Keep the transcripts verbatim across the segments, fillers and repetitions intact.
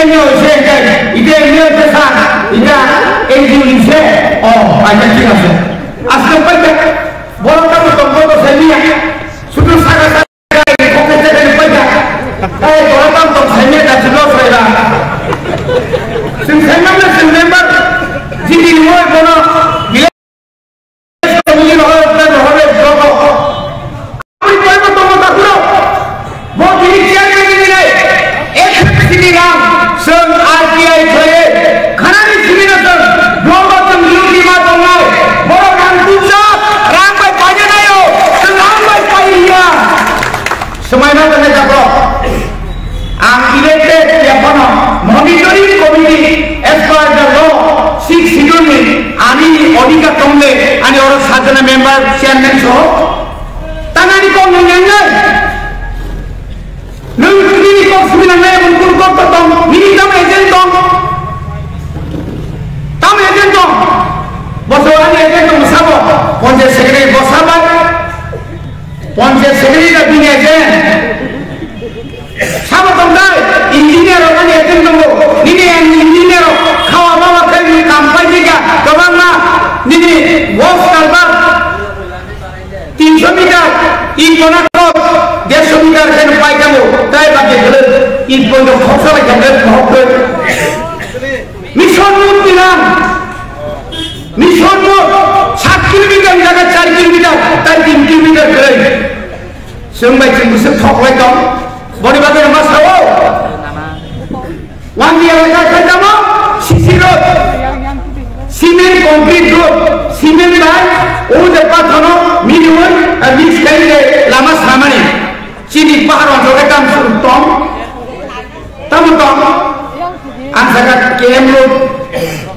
Ite M L A se, ite M L A se sa, ite N G O ni se. Oh, acha, thik ase. Aswk paikha, borok tamo tongbo to semiya. Sudu saka saka, kokte saka ni paikha. Ai, borok tamo tong semiya, da chulo soira. Sing semiya na sing member, jidi ni moi bono, Committee no hoyok na hoyok joto. Aboni pore bo tongo takhurok. Bo tini chairman ni nai. Ek sini rang seng R T I khlaiwi. Khanani sini no seng. Blogo seng duty ma tongnai. Borok rang tubjak. Rang bai paina naio. Seng rang bai paiya. Swmaina tongnai takhurok. Ang elected yaphano monitoring committee as per the law six schedule ni ani odhikar tongde ani oro sajana member chairman soho tanani kok nang nangnai. Nwng nini kok simi nangnai, nwng kun kok to tong, nini tam agent tong. Tam agent tong. Boso ani agent tong sabo. Panchayat secretary bosabai. Panchayat secretary da bini agent. Sabo tongdai, engineer rok ani agent tongo. Nini ang engineer rok khawa mama khe ni kam pai jega. Kwbangma nini boss kalbar tinsho meter, in kona kok dersho meter khe pai tango. Tai ba ke gele in kono khoksa bai khe mohok khe. Mission mut bilang. Mission mut sat kilometer jaga char kilometer, tai tin kilometer khe. Chwng bai chwng bwswk thok lai tong. Boni bagwi ma sao? Wangni elaka khaitamo C C road, cement concrete road, cement bai o je pathono minioi, eh, mix khai je lama samani. Chini pahar o joge tam suru tong. Tamo tong, ang saka K M road,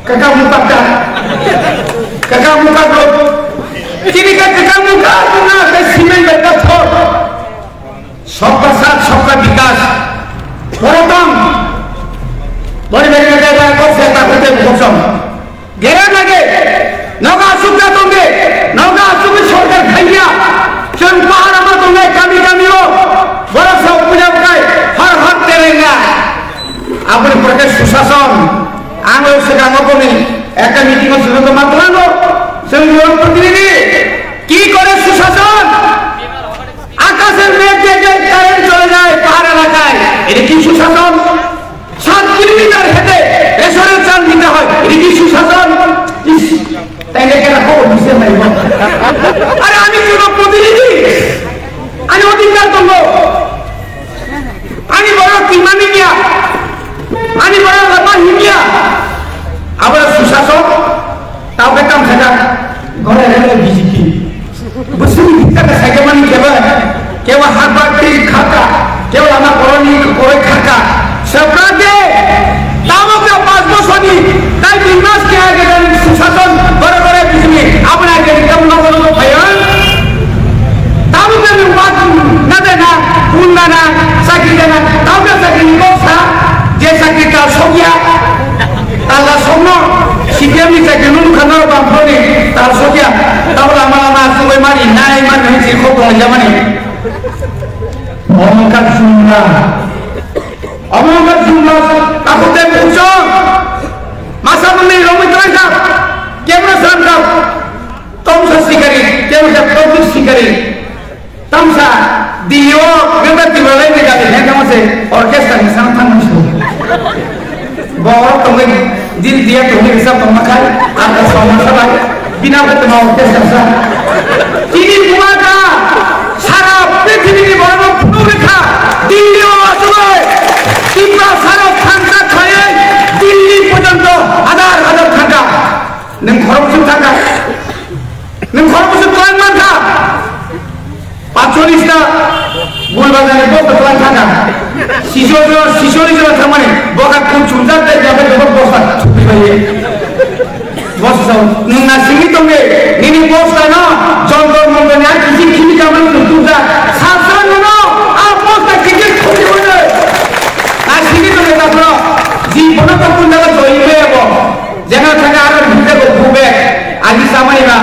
kaka muka da, kaka muka road. Chini ka kaka muka, na ka cement bai pathor. Sabka saath, sabka vikas. Borotong. Bori bori na jai ba kok se ta kote bukong song. Gera nage. Noga asuk ta tongge. Noga asuk ni sorkar khaiya. Chwng pahar ama tongnai kami kami o. Borok sa puja bukai. Har har terenga. Aboni pore khe susason. Ang o swkang o boni ekta meeting o swkang ma twlango. Chwng borok protinidhi. Ki kore susason? আকাশের মেঘ দেখলে কারেন্ট চলে যায় পাহাড় এলাকায়, এটা কি সুশাসন? সাত কিলোমিটার হেঁটে রেশনের চাল নিতে হয়, এটা কি সুশাসন? ইস, তাইলে কেন খবর দিছে ভাই? আরে আমি জনপ্রতিনিধি, আমি অধিকার করবো। Ani borok twimani ya, ani borok lama himya. Abo susason, tao khe tam sajak, gore rele B J P. Bwswk ni thikta khe saikhe mani khe ba, kebo Harvard twi khaka, kebo lama koroni koroi khaka. Sabra de, tamo khe panch bosorni, tai dui mas khe age dan susason, gore gore B J P. Aboni age tam nogo nogo phaio. Tabuk khe nwng bak na de na, hun na na, chakri de na, tabuk khe chakri ni kok sa, je chakri tal sokya, tal da sokno, C P M ni chakri nung kha na bang phone tal sokya, tabuk lama lama asugwi mari, nai mari, nai si khok tong jamani. Omkar jumla, omkar jumla, aku te puchong, masa mani romwi tong kha, kemra san kha. Tamsa sikari, tamsa public sikari, tamsa D O, member Tiwalai ni gari, he kamo se orchestra ni sang thang musu. Bo tongwi, dil dia tongwi, sa tongma khai, ata sama sabai, bina ko tama orchestra sa. Tini buaga, sara prithibini borok phunuk rekha, D O asugoi, Tipra sara thangta khayai, Delhi porjonto, hajar hajar thangta. Nwng khoroksa thangkha. Nwng khoroksa twlang mankha. Patchollis ta gul bazar ni bosta twlang thangkha. Sisol jora, sisol jora thangmani boka kun chumjak tei jabe jabe bosta thupi bai. Bosta sao. Nwng na simi tongde. Nini bosta no. Jontor montor ni a kisi kimi kamani tubjak. Sasra no. A bosta kisi thupi bai. Na simi tongde tapro. Ji bono to kun jaga joi bai abo. Jena thangkha aro himjak go bubek, agi samani ba,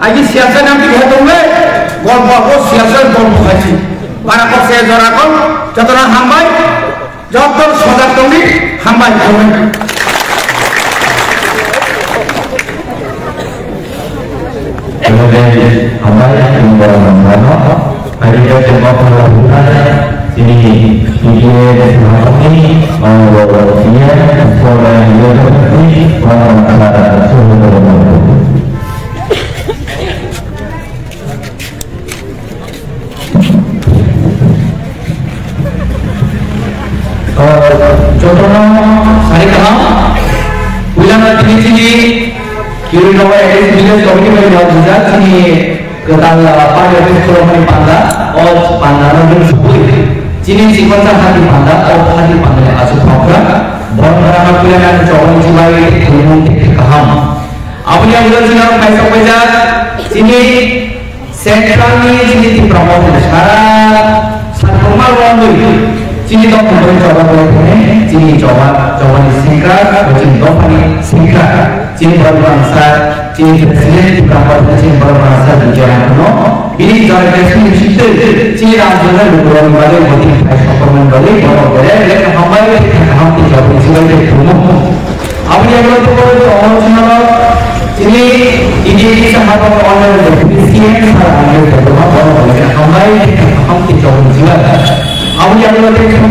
agi siyasa nam ti bhai tongbe, golpo abo siyasa golpo khachi. Bara kok se jora kok, jotono hambai. Joto sojak tongdi, hambai tongdi. Hambai, hambai, hambai. Hari ini kita mau melakukan ini, ini, ini, ini, Jotono sari kaham, puilano tini chini Kirinogo A D C Village Committee bai nok rijak chini kwtal, ah, party office khulumani panda, o panda no nwng subui chini chikonsa hati panda, o hati panda ni aswk thokra, borok no puilano chobani chibai tongmung tei kaham. Aboni ulo chini kaisa paijak chini Central ni chini Tipra Motha ni sara sakhorma rwngwi chini dophani choba kwlai thani chini choba, choba ni sikra, chini dophani sikra, chini borok bangsa, chini president Tipra Motha ni chini borok bangsa Bijay Rangkhano, bini jora kesini chitwi chini rajyoni lukurokni bagwi voting khai sokomani bagwi borok bere bere hambai hamti choba ni sibai thumung. Aboni ulo tei oro tongo chini E D A kisa habo online C M sir ang tei tongma borok bai hambai hamti chobon jiba. Aboni ulo tei chini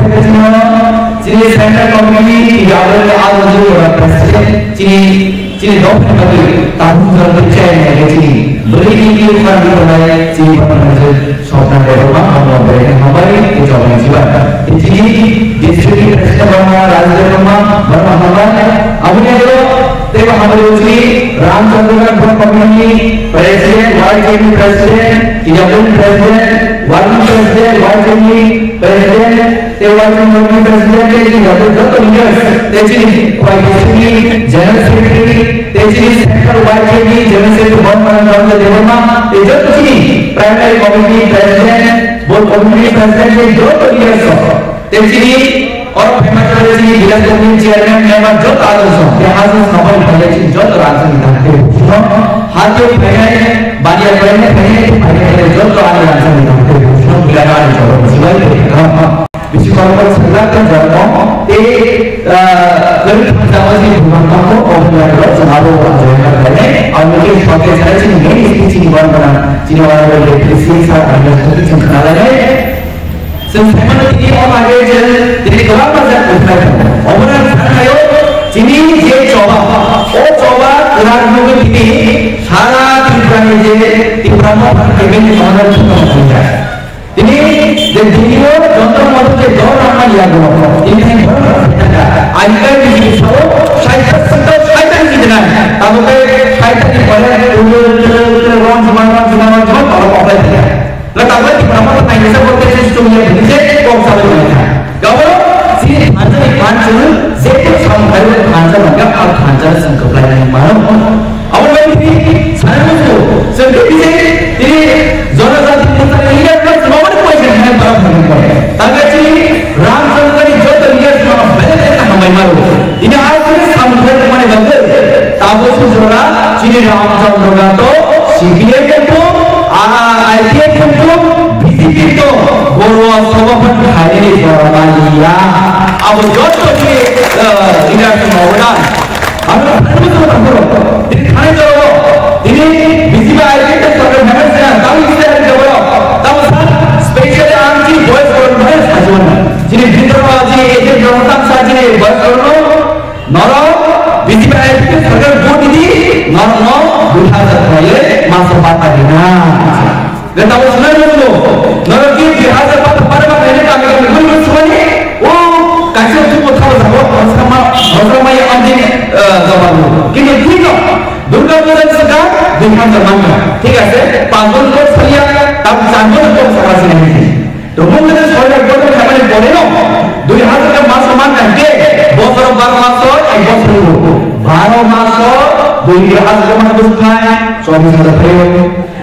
chini Central Committee, E D A aro aro jora president chini chini dok ni bagwi tabuk jora chairman chini beri ni kiri khan ni tonai chini bapang ni Sokna Debbarma, Bangla Bere Hambai, Ujabani Jiba. Tini District President Bangla Rajdev Rama, Bangla Hambai, Abuni Agro, Deba Hambai Uchi, Ram Chandra Ghat Block Committee, President, Y K B President, Ijabun President, Warun President, Y K B President, Te Y K B President, te chini Ijabun joto leaders, te chini Y K B General Secretary, te chini Central Y K B General Secretary, Bangla Rajdev Rama, te joto chini Primary Committee President, Board Committee President ni joto leaders rok. Tei chini oro phaima tongo chini village committee chairman member joto adong song. Tei hajo samani phaile chini joto rang sani tang tei buchino. Hati phainai, baniya phainai, phainai, phainai, phainai, joto ani rang sani tang tei buchino. Bila ani joto buchino. Bisi korokoro sajak tei jormo. Tei, ah, kwrwi thamjak o chini bukhang tongkho, o bukhang tongkho, chwng abo o bukhang tongkho. Ang nini sote sai chini main speech ni borok gwnang. Chini honorable deputy C M sir, ang nini sote chwng khna lai. Chwng saimano tini o bagwi je tini kwbangma jak kwthai tongo. Obono ang sakhaio chini je choba, o choba kwrak nugwi tini sara Tripura ni je Tipra Motha ni campaign ni somono thwngwi tongkha. Tini je Delhi o Jantar Mantar je dol rangmani yago, tini thani borok rok thangkha. Ani kai bisi sao saita sita saita ni jinai. Tamo kai saita ni pore ron juma ron juma ron juma borok oblai thangkha. Nang tabuk Tipra Motha nainisa bo tesis chumya bini je kok salai manai kha. Gaboro chini thansa ni phan chwng je kok sam khai bo thansa mangkha, a thansa chwng kwplai nang mano. Abo bai tini sai bo chwng chwng khe bini tini jonojati motha ni leader no chwng abo ni poisa khe para phang khe. Tangka chini Ram Chandra ni joto leader no belai belai hambai maro. Tini a chini samung khlai mani bagwi tabuk se jora chini Ram Chandra Ghat o C P M tongthung, a I P F tongthung, B J P tong, Borwa Sabha Party khainani jora maliya. Abo joto chini, eh, leader tong obodan. Abo khainani jora tong. Tini khainani jora o. Tini B J P I P F sorkar khainani jora. Tamo isi hari jora. Tamo sa specially ang chini voice koron khainani sajwana. Chini bhitor o chini agent rok tamo sa chini voice koron. Norok B J P I P F sorkar vote di, norok no dui hajar khlaiwi maso bata rina. Le tamo sunai nungno, norok di dui hajar bata para bata rina kami kami guri guri sumani, o kaisa tubo thabo thabo, hosra ma, hosra ma ya amjini, eh, jawabu. Kintu thik no, Durga Puja ni swkang dui hajar mangkha. Thik ase, panch bojor kok saliya, tab char bojor kok saka sini. Tongmung khe soi lakh bojor khaimani pore no dui hajar khe maso man kha khe bosoro baro maso ek bosor bo. Baro maso dui hajar khe man bwswk khai chobbish hajar khaio.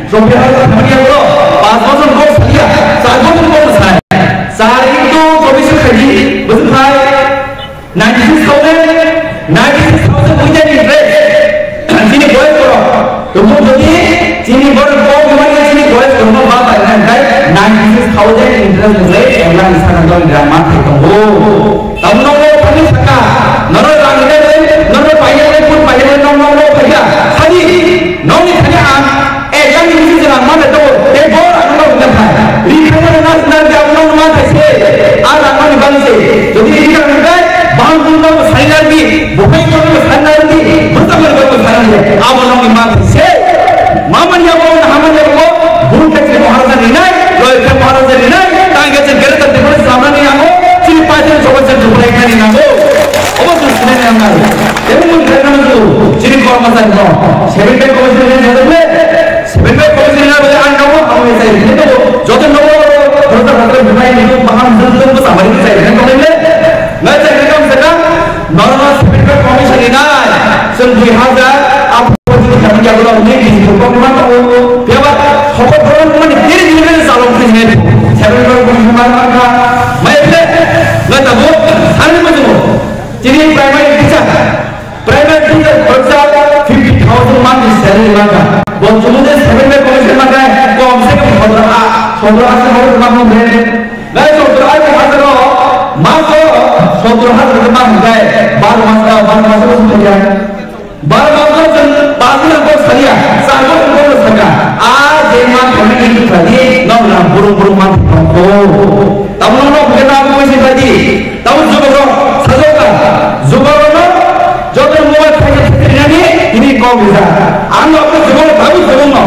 Chobbish hajar khaimani abo panch bosor kok saliya, char bosor kok sai. Char into chobbish khaidi bwswk khai. Ninety six thousand, ninety six thousand with an interest. Chini boyos borok. Tongmung jodi chini borok kok wngmani chini boyos tongma ba pai nang khai ninety six thousand interest ni lai ek lakh ni saka dol gram ma thai tongo. Tamo nokno thani saka, nono rang ni lai, nono paiyang lai, pun paiyang lai, nokno nokno phaiya. Thani, nokni thani ang ek lakh ni bisi rang ma thai tongo, tei bo rang no hwnka phai. Ri phai no na sna de abo nokno ma thai se, a rang ma ni bang se. Jodi ri rang ni lai, bang pun no sai na di, bukai no sai na di, buta no sai na di, abo nokni ma thai se. Mamani abo, hamani abo, buru khe Maharaja rinai, loi khe Maharaja rinai, tang khe chini gere tang tibuli samani nango, chini paitani soba chini tibuli khe ni nango. Obo chwng sinai ni nango. Tebo mung khe nango chini kormachari no. Seven pay commission ni jadok le, seven pay commission ni jadok le, ang nango, ang ni sai ni to, joto nango, joto joto bumai ni to, baham joto joto samari ni sai ni to le. Ngai chakri kam saka, normal seven pay commission ni nai. Chwng dui hazar atharo ni kami jago rok ni district kok ma tongo. Phiya ba hokot borok mani tiri dini mani salong khe seven pay commission ma ma kha. Mai phe, ngai tabo, sani ma tongo. Chini primary teacher, primary teacher khoroksa fifty thousand monthly salary ma kha. Bo chwng de seven pay commission ma kha, kom se kom sotro a, sotro a se hor ma mo be. Nai sotro ashi hazar o, maso sotro hazar ke mang gai, bar mas ka, bar mas ko sumai ya. Bar mas ko jan, bar mas ko salia, sa ko ko saka. A je man ko ni khadi, no na buru buru man ko. Tamu no ke na ko si khadi. Tamu jugo ko, sajo ka. Jugo no, joto mobile khai khai ni, ini ko bisa. Ang no ko jugo, tamu jugo no.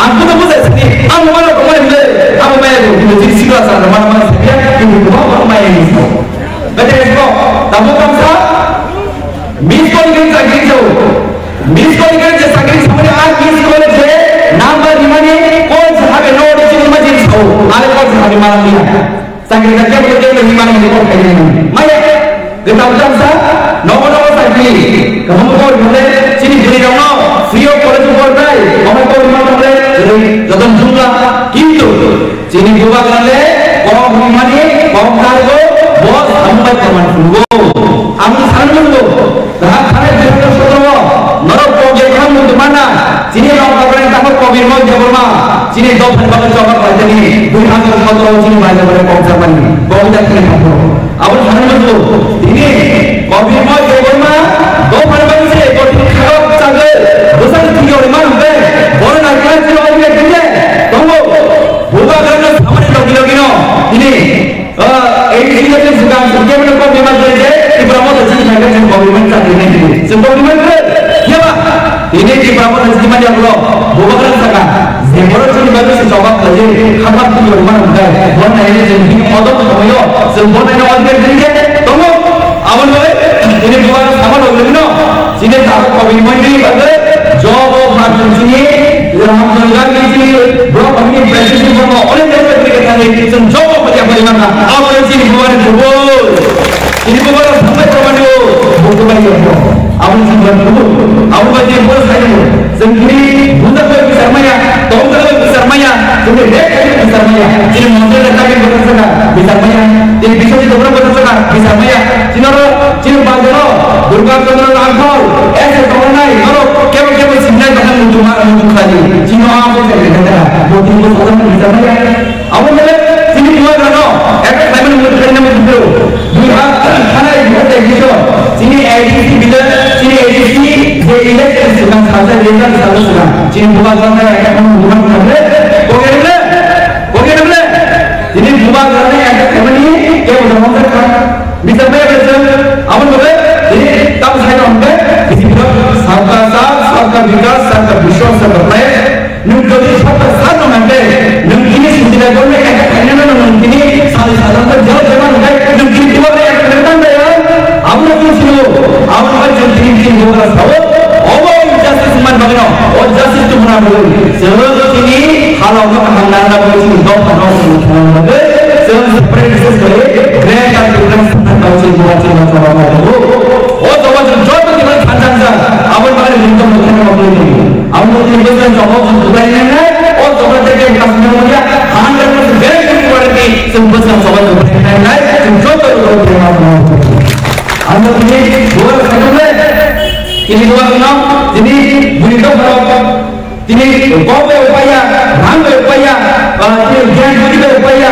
Ang kuda bujai sini, ang mana ko mai le, ang mai ko, kuda jin sila sa, mana mana sini, kuda ko mai ni so. Bete ko, tamu kam sa, miss call ke chakri jo. Miss call ke je chakri samani ang miss call je, number ni mani, call se habe no de jin ma jin so, ale call se habe mana ni. Chakri ka kebo kebo ni mani ni ko khai ni. Maya, geta utam sa, nogo nogo chakri. Kaham ko mole, chini buri rong no, free of college ko dai, omo ko ma mole, joton jumla, kintu, chini buba gale, ko mani, ko kargo, boss, ambai ko man fungo. Amu san fungo. Daha khane dui hajar sotro, norok kok je kham mutu mana, chini rok kabrani takhor Kobir Moy Debbarma, chini dophani bagwi choba khlaitani, dui hajar sotro chini bai Debbarma kok jamani, kok ja khani thangkho. Abo thani mutu, tini Kobir Moy Debbarma, dophani bagwi se kothin khagok chagwi, bwsani thwiyo rima hwnkhe, bono naikha chini obo ya khinje, tongo, bubagrano samani logi logino, tini, Ah, A D C ni swkang swkang khe mano kok bima khe je Tipra Motha chini thangkhe chwng kok bima chakri nai tini. Chwng kok bima khe, yaba, tini Tipra Motha chini manya bro, bubagra saka, je boro chini bagwi se choba khlaijak, khakma twi rok mano hwnkhe, bo nainai chwng bini odok khabaio, chwng bo nainai odok khe tongo, aboni bagwi tini bubagra sama rok lwino, chini tabuk kok bima ni bagwi, job of opportunity, Ramchandra Gandhi ji, bro, kami presiden bro, oleh dari mereka tadi, sen job of opportunity mana? Apa yang sini bukan itu, boy? Ini bukan sampai permandi, oh, bukan lagi, bro. Apa yang sini bukan itu? Apa yang sini bukan saya, bro? Sendiri, bukan lagi besar maya, tahu kan lagi besar maya, sendiri dek lagi besar maya. Jadi motor dan kaki bukan sana, besar maya. Jadi bisa di orang bukan sana, besar maya. Sini orang, sini bangsa, Durga Chandra Rathore, S S Ramanai, norok kebo kebo sinai bahai mutu ma mutu khani. Chino abo se kene kene. Boti bo sodan ni jana ya. Abo mele chini buwa gano. Ek khlai mani mutu khani mutu bro. Dui ha khana ek mutu ek so. Chini A D C bila, chini A D C je election sudah saja, election saja sudah. Chini buwa gano ek mutu ma khani. Koge mele, koge mele. Chini buwa gano ek khlai mani kebo jama kha. Bisa maya bisa, amun bole, ini tam saya nampe, bisa sabka saath, sabka vikas, sabka vishwas, sabka prayas. Nung jodi sabka saath no mante, nung ini sindila gol me kaya kaya na nung ini sali sali to jal jama nung kai, nung ini dua kaya kaya na ya. Amun nung sini, amun nung jodi ini dua kaya sao, obo justice man bagno, o justice tu mana bole. Sebab ini kalau nung hamdan na bole sini dok no sini kaya bole. Chwng separate research khlai, great and different standard tao chini bubagra chini bubagra tao. O jaga chwng joto tini thansa thansa, aboni bagwi ringtong rok kheno bagwi tongo. Aboni tini bwskango chwng bubagra nai nai, o jaga tei tei kasmir manya, hundred percent very good quality, chwng bwskango chwng bubagra nai nai, chwng joto rok bubagra nai nai. Ang tini bubagra sakhe, tini bubagra no, tini bwrwi tong phano, Tini kok bai upaya, rang bai upaya, ah, tini gyan budi bai upaya,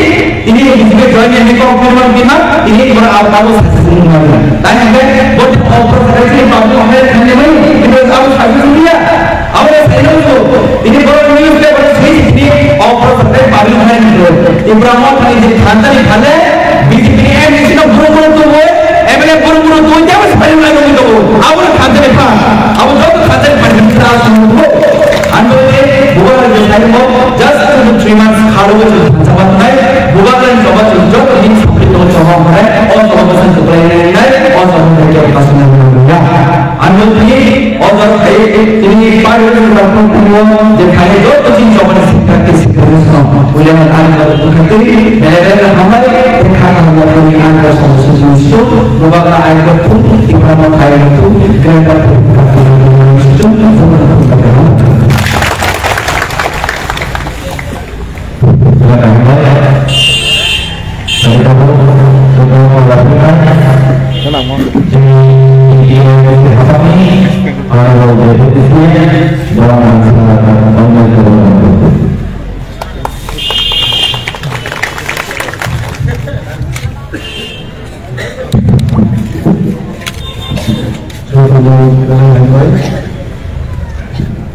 tini B J P join ni kok ni man bima, tini bor ab abo sasi sung ma. Tani hingke bo opor sasi ni public hingke thani mai, ibo abo sasi sung ya. Abo sasi sung. Tini bor news paper sui tini opor sasi public hingke. Ibrahim thani je thani thani, B J P ni M D C no buru buru tu bo, M L A buru buru tu, jabo sasi lai tu. Abo thani thani pha, abo joto thani thani pha, Ang bo tei bubagra je thaimo just two to three months khalo bo chwng thansa manai, bubagra ni choba chwng joto din sampli tongo choba manai, o choba bwsang kwplai nai nai, o choba bai khe kasuna nai ya. Ang bo tini o jora khai tini pai rok ni rok tong tong je khai joto chini choba ni sikha ke sikha ni song. Ulian ang bo tong khai tini bele bele hambai tei kha kha bo tini ang bo song song song bubagra ai bo tong tini ma khai bo tong kre ka tong.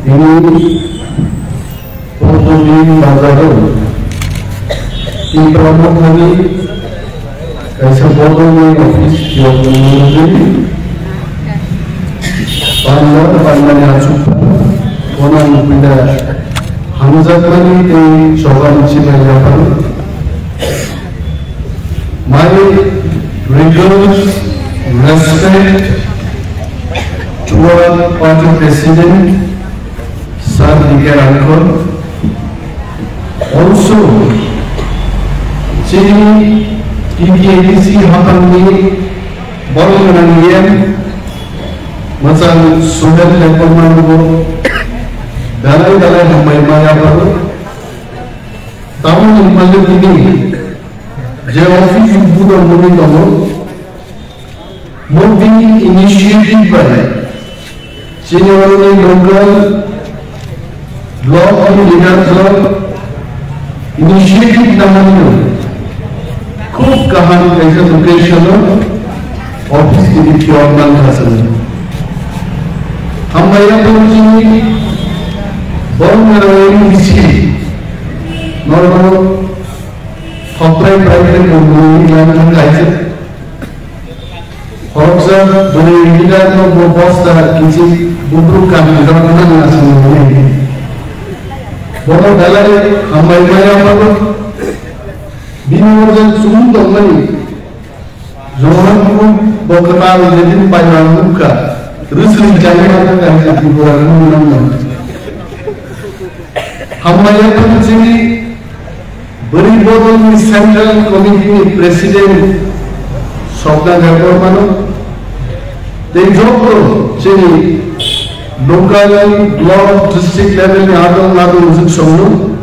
Tini Pondorni bazaro Tipra Mothani kaisa bodolni office phiyokmani bagwi panda, pandani achukphano gwnang pida hamjakmani tei chobani chibai yapharo. My regards, respect toward party president, Sir D K Rangkor. Also, chini T T A D C haphangni borok gwnang E M mwchang Suhel Debbarmano bo belai belai hambai ma yapharo. Tamoni bagwi tini je office budor mwnwi tongo, Modi initiative bai chini oroni local block ni leader rok initiative namani khub kaham kaisa location o office ni phiyok man kha chwng. Hambai ya chini borok ni rok M D C norok thokrai bai khe bo mwnwi lang kaisa. Khoroksa bwrwi leader no bo bosta kichik bubruk kami rok nang aswk nangni. Bono belai hambai maya phano bini order chumui tongmani. Johan bo kwtal jedin paimang nukha, rwswng jani mano kaisa Tripura no nang nang. Hambai ya phano chini Bwrwi bodolni Central Committee ni President Swapna Debbarmano tei joto chini local, block, district level ni adong adong wngkha songno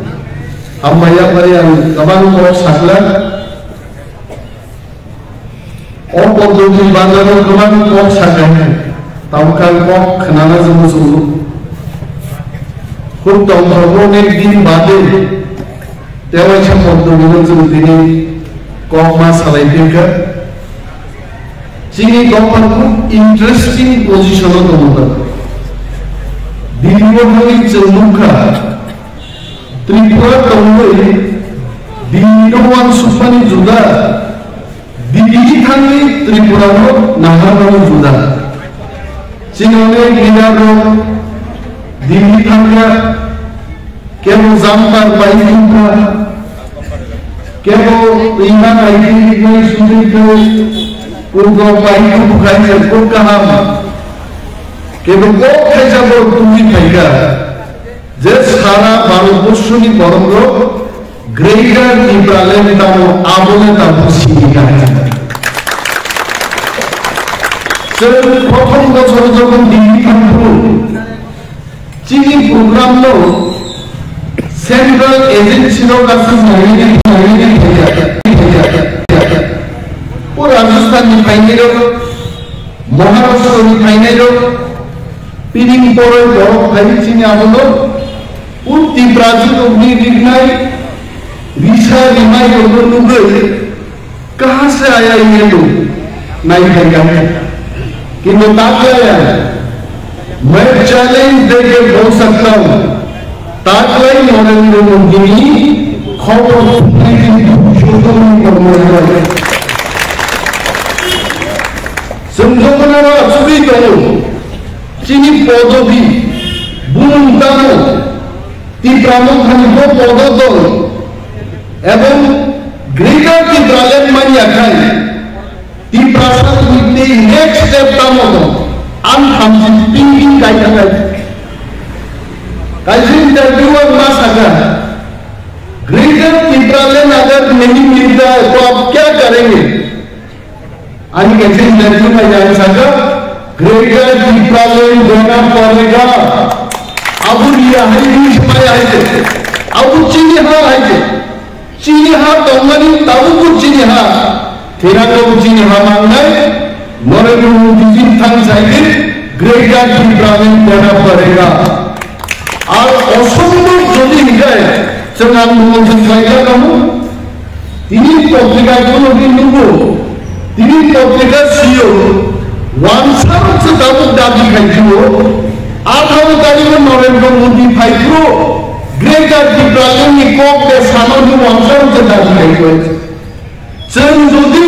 hambai ya phari ang kwbang kok sakla. O Pondorni bazaro kwbang kok sakha, tabukha kok khnana jwngo chwngno. Khub tongthokgo nek din bade tewaisa Pondorni chwng tini kok ma salai phirkha. Chini kok ma khub interesting position o tongkha. Delhi o thangwi chwng nukha, Tripura tongwi Delhi no uansukmani juda. Delhi thangwi Tripura no naharmani juda. Chini onek leader rok Delhi thangya, kebo jumper bai thangkha, kebo rima bai thangkha, sujui khe, purbo bai thangkha, kok kaham, kebo kok khaisa bo tungwi phaikha. Je sara Bharatborsoni borok rok Greater Tipraland tamo abole tamo sini kahai. Chwng prothom bochor jokhon Delhi thangphuru, Chini program no central agency rok aswk nainani, nainani phaiya, phaiya, phaiya. O Rajasthan ni phainai rok, Maharashtra ni phainai rok, piring poroi borok phai chini abono o Tipra jwk ni ringnai, risa rimai rok no nugwi, कहाँ से आया ये लोग? नहीं भैया, किंतु ताकि आया, मैं चैलेंज देके बोल सकता हूँ, ताकि नरेंद्र मोदी की खबर सुनने की संशोधन नहीं करने वाले। संशोधन वाला सुधी करो, चीनी पौधों की बूंद डालो, Tipra Motha ni bo pododol ebong Greater Tipraland manya khai Tiprasa ni next step tamo do ang thamchi thinking kai thangkha. Kaisa interview o ma sakha, Greater Tipraland agar nahi milta hai to aap kya karenge? Ani kaisa interview khai ang sakha, Greater Tipraland dena padega. Abo riya hai, ri samaya hai je. Abo chini ha hai je. Chini ha tongmani tabukbo chini ha. Thwinani bo chini ha mangnai. Narendra Modi ji thang sai de, Greater Tipraland dena padega. Ar osombhob jodi hinkhe, chwng ang mungsa khlai kha kamo. Tini potrika khulogwi nukgo, tini potrika sio, wansarok se tabuk dabi khai phio, atharo tarikh o Narendra Modi phai phro, Greater Tipraland ni kok de sano ni wansarok se dabi khai phio. Chwng jodi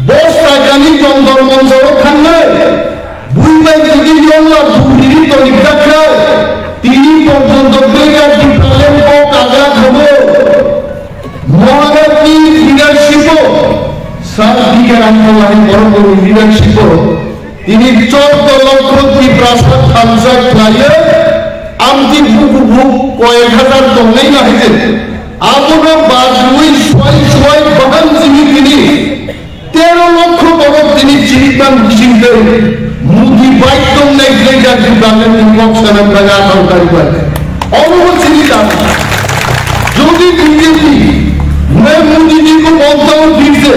bos takani Jantar Manchor o thangnai, bui bai jodi yongla bumtwi tongwi dakha, tini porjonto Greater Tipraland kok kagra khago. Maharaj ni leadership o, Sir D K Ramkhola ni borok ni leadership o, tini chordo lokho Tiprasa thansa khlaiwi, amtwi bukubu koyek hajar tongnai no hai je. Abono bajrwi suai suai bahan simi tini tero lokho borok tini chini tang bising tei Modi bai tongnai Greater Tipraland ni kok sanam raga atharo tarikh bai. Omo chini tang. Jodi B J P, main Modi ji ko bonta phir se,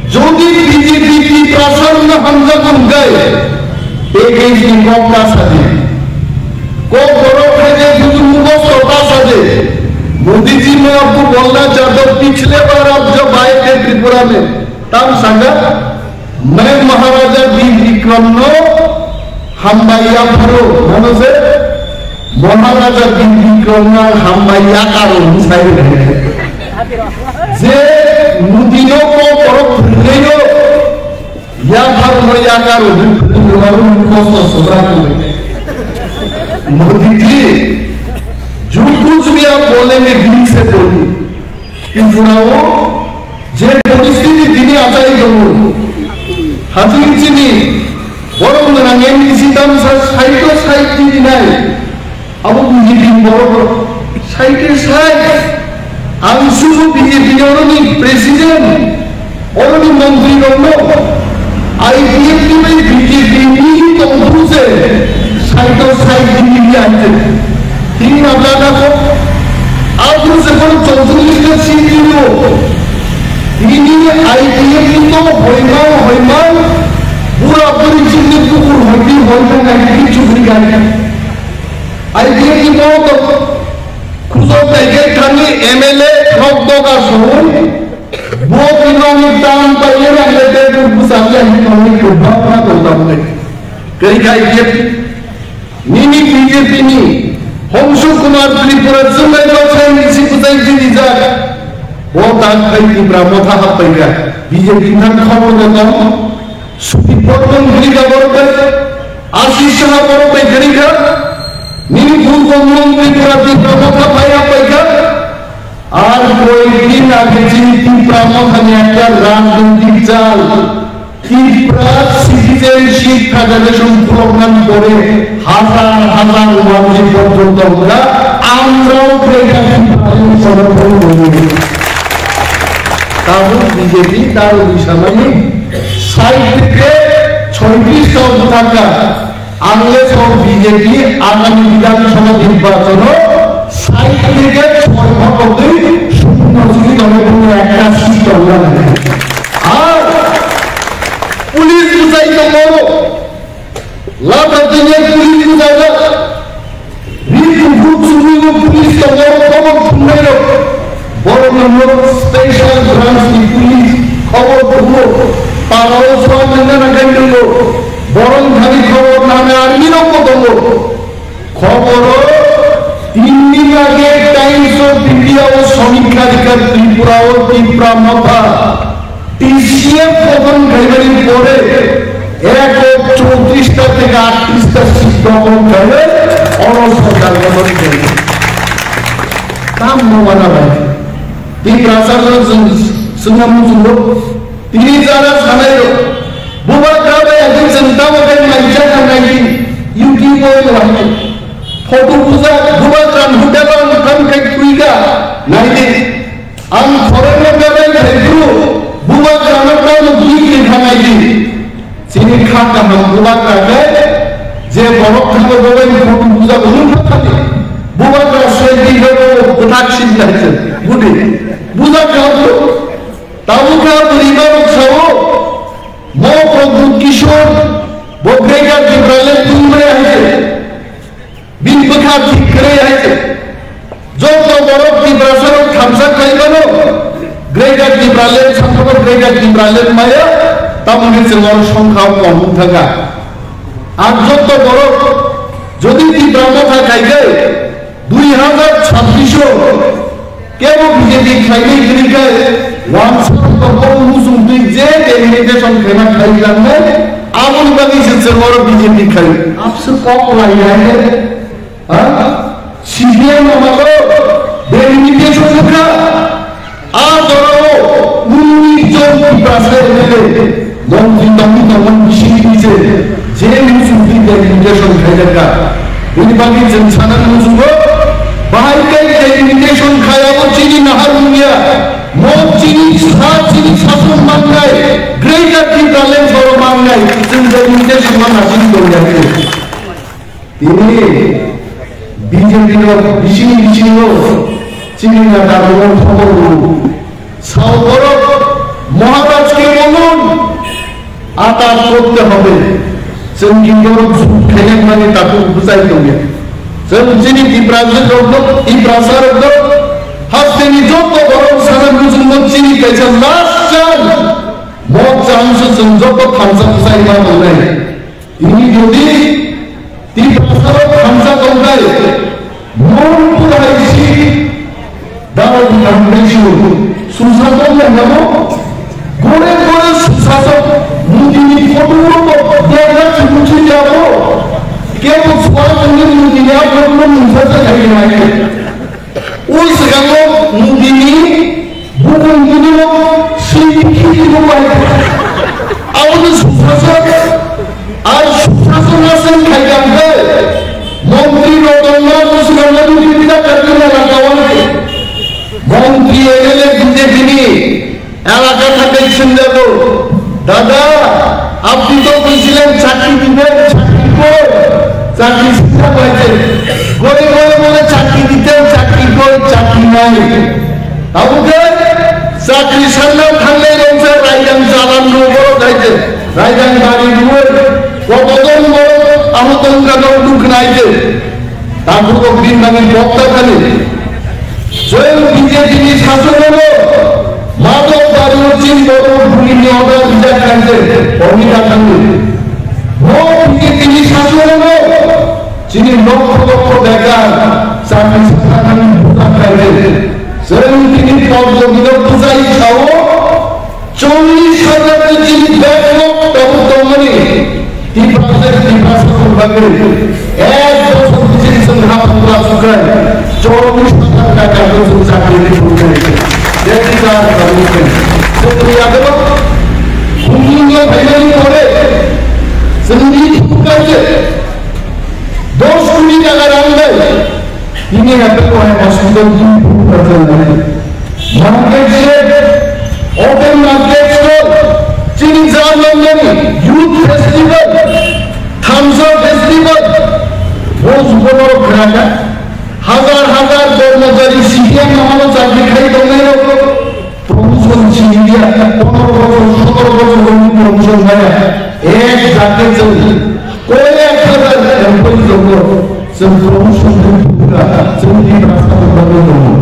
jodi B J P Tiprasa no hamjak wngkha, package ni kok ta sadi. Kok borok hai je buju mugosto ta sadi. Modi ji, main aapko bolna chahta hoon, pichle baar aap jab aaye the Tripura mein, tam sakha, main Maharaja Bir Bikram no hambai yapharo, mano se? Maharaja Bir Bikram no hambai yakaro, hwn sai rw. Je Modi no kok borok phwrwngnaino yapharo no yakaro, hwn phwrwngnaino kosto sobra khe. Modi ji, jo kuch bhi aap bolenge dil se boliye. Tripura o je poristhiti tini achai tongo, haching chini borok gwnang M D C tamsa side o side tini nai, abo B J P ni borok side o side. Ang subo B J P ni oroni president, oroni montri rokno, I P F T bai B J P ni tongphuru se side o side tini nai. Tini na bla na ko. Aboni se kono chongchong list si tini o. Tini I P F ni to hoima hoima. Bura buri chini kukur hoiti hoima nai kichu buri gani. I P F ni to to khujok nai ke thani M L A rok doga song. Bo tini ni tam pai ye nang le de bur busa ya ni tong ni kubak na to tam le. Kari ka I P F ni Nini B J P ni Hongshu Kumar Tripura chumai bwsai ni si bwsai jini jak. Bo tak khai Tipra Motha happai kha. B J P thang khobor no tong. Suti Bormon giri kha borok bai. Ashish Saha borok bai giri kha. Nini Purbo Mung Tripura Tipra Motha phai happai kha. Ar koyekdin age chini Tipra Mothani ekta rajnoitik chal, Tipra Citizenship Federation khuloknani pore hazar hazar wanjwi porjonto wngkha, amrao Greater Tipraland ni somorthon mwnwi. Tabuk B J P taro ri samani side theke choitrish ta bwthakha. Unless or B J P agami Bidhan Sabha nirbachon o sait theke soi bhagotwi shunno sigi tongwi bini ekta seat tongna nai. Ar police bwsai tongo, lata tini police bwsai na, ri kuphur chumui bo police tongo, khobor thumnai rok. Borok no special branch ni police khobor thumgo, para o suan nangna nangkai nungo, borok thani khobor nangna army rok bo tongo. Khoboro tin din age Times of India o somikha rikha Tripura o Tipra Motha T C F gothon khaimani pore ek lakh chowtris ta theke aatris ta seat gothon khainai ono sorkar gothon khainai. Tam no mana bai. Tiprasa no chwng swngna muchungo. Tini jara sanai rok. Bubagra bai agi chwng tamo kai maija thangnai di. YouTube o wahai. Photo bujak, bubagra ni hotel o ang kam khai twiga. Nai di. Ang foreign o berai khai bru. Bubagra no tamo bikri thangnai di. Chini kha kaham bubagra khe je borok thangwi bo bai photo bujak wng kha thani. Bubagra soi di rok bwthak sin lai se. Budi. Bujak kha bru. Tabuk kha bwrwi ma rok sao. Mo Pradyut Kishore bo Greater Tipraland twi maya hai se. Bini bwkha thik kwrwi hai se. Joto borok Tiprasa rok thamsa khai mano. Greater Tipraland, Sampano Greater Tipraland maya, tamoni chwng oro songkha o kom wng thangkha. Ar joto borok jodi Tipra Motha khai khe dui hazar chabbish o kebo B J P khlainai hwnwi khe wansuk tongo, muchung twi je delimitation khaima khlai langnai, aboni bagwi se chwng oro B J P khlai. Abse kok lai ya khe, ha? C P M amalo delimitation wngkha. A jorao unnish jon Tiprasa M L A, montri tongwi tongmani bisingtwi se je muchungtwi delimitation khaijak kha. Bini bagwi chwng sana muchungo, bahai tei delimitation khayabo chini nahar wngya, mo chini sa chini sason mannai, Greater Tipraland soro mannai, chwng delimitation ma nasing tongya khe. Tini B J P rok bising bisingo chini neta rok khobor rw. Sao borok Maharaj ke bolun, ataj korte hobe. Chwng ki borok jut khainai mani takhuk bwchai tongya. Chwng chini Tiprasa rokno, Tiprasa rokno hasteni joto borok sana muchungno chini kaisa last chance. Mo chance chwng joto thansa bwchai ma tongnai. Tini jodi Tiprasa rok thansa tongkhai, mon pura hai si daro di tangkhai si, susa tong ya namo, gore gore susa sok, Modi ni photo rok berna chumuchi jabo, kebo suwa tongni Modi ni upload no musa sa khai nai. O swkango Modi ni bukung bini no swi khe bo bai. Aboni susaso, ar susaso na sen khai kam khe. Montri rok tongma bo swkango Modi ni da kartu na laka wani. Montri M L A B J P ni elaka thangwi swngjago, "Dada, apni to bujhilen chakri diben, chakri koi?" Chakri sita paite. Gole gole bole chakri dite, chakri koi, chakri nai. Tabukhe chakri sanna thangnai roksa raidang chalan rw borok hai se. Raidang bari rw. Kotodon borok amo tongka dok duk nai se. Takhuk rok din nangni bokta thani. Joyong B J P ni sasonono madok daru chini borok buni ni order rijak khaise, omita thangwi. Mo B J P ni sasonono chini lokho lokho bekar chakri sakha thangwi bujak khaise. Joyong tini pok jogino bujai sao, Chollish hajar ni chini backlog tabuk tongmani, Tiprasa, Tiprasa rok bagwi ek bochor bichini chwng ha pura sukhai, chollish hajar taka rok chwng chakri ni sukhai. Jeti jar tabuk chwng. Chwng ni yadabo, khumung no phaimani pore, chwng ni sukhai je, dos koti taka rang bai, Tini hape ko hai hospital tini phuru kha jani. Market shed, open market stall, chini German youth festival, Thamsa festival. Borok khwraka, hazar hazar kormochari C P M no hano chakri khai tongnai rok promotion sini dia, pondro bochor, sotoro bochor rokni promotion maya, ek jate chwng koyek hazar employee rokno chwng promotion rwi phunukha, chwng Tiprasa rok bagwi tongo.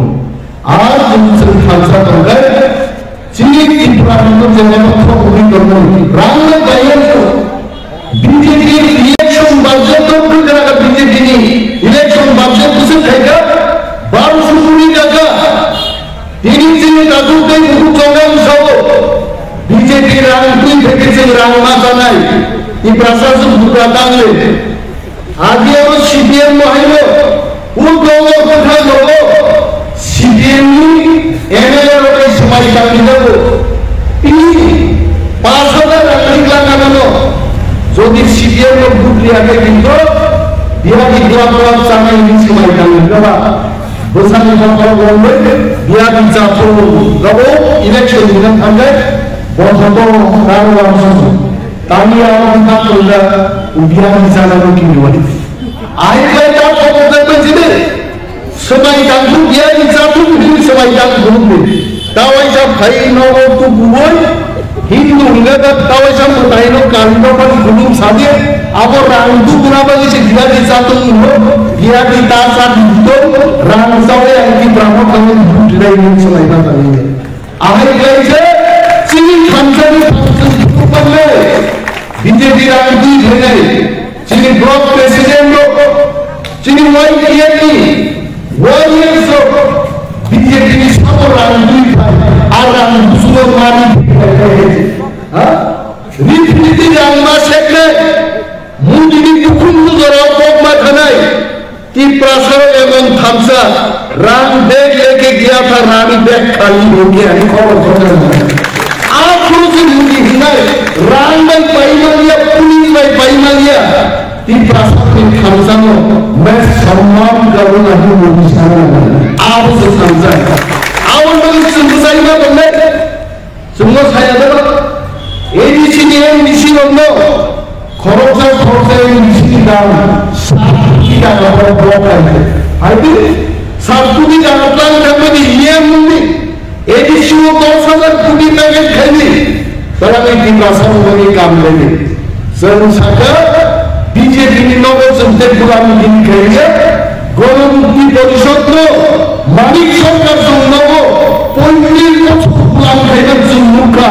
Ar chwng chwng thansa tongkhe, chini Tripura rokno jemon thok uri tongmani rang no bayar ko. B J P election budget to bwkra ka B J P ni election budget bwswk khaika barosho koti taka. Tini chini takhuk tei bukhuk chongnai sao B J P rang twi phai chwng rang ma chanai. Tiprasa chwng bwkra tangle. Agi abo C P M no haino, o dogo kwthang dogo, C P M ni M L A rok bai swmai tangwi jago. Tini pash hajar rang rik lang ano, jodi C P M no vote riya khe kinto, biya di glap glap chanai ni swmai tangwi jago. Bwsani bokol wngwi biya di chathung jago, election ni thangkhe, bothoto karo wangsugo. Tani aro wngkha tongda ubiani jagao kiriwai. Ahai khlai ta thok wngkha bai jini. Swmai tangkhu biyani jatu bini swmai tangkhu bini. Tawaisa phai nogo tubuwai. Hindu hwnga da tawaisa mwtaino kalino bani khulum sadi. Abo rang duguna bani se biyani jatu wngkho. Biyani ta sa dito rang sawi ang ki brahmo khango dudilai ni swmai ta tangni. Ahai khlai se chini thansa ni function thwngmani B J P rang twi phainai chini block president rok, chini Y T F ni warriors rok B J P ni sabo rang twi phai, a rang busugo mani phai phai phai. Ha? Ripiti rang ma seknai, mudi ni bukhung bujorao kok ma thanai. Tiprasa emon thansa, rang bag leke gaya tha, rang bag khali ho gaya, ani khobor khobor. Aphuru se mudi hinai, rang bai paimaliya, police bai paimaliya. Tiprasa ni thansa no, main samman karna hi mudi sana. Abo se thansa. Abo no se thansa ima bende. Chwngno saya doro, A D C ni M D C rokno khoroksa khoroksa M D C ni dam sat koti taka rok block khaikhe. Hai di, sat koti taka plan khaimani E M ni A D C o dos hajar koti package khaidi. Tara bai Tiprasa rokni kam khaidi. Chwng sakha B J P ni nogo chwng tei gulamgiri khainai, Ganamukti Porishad no Manik Sarkar chwng nogo poitris bochor gulam khaina chwng nukha.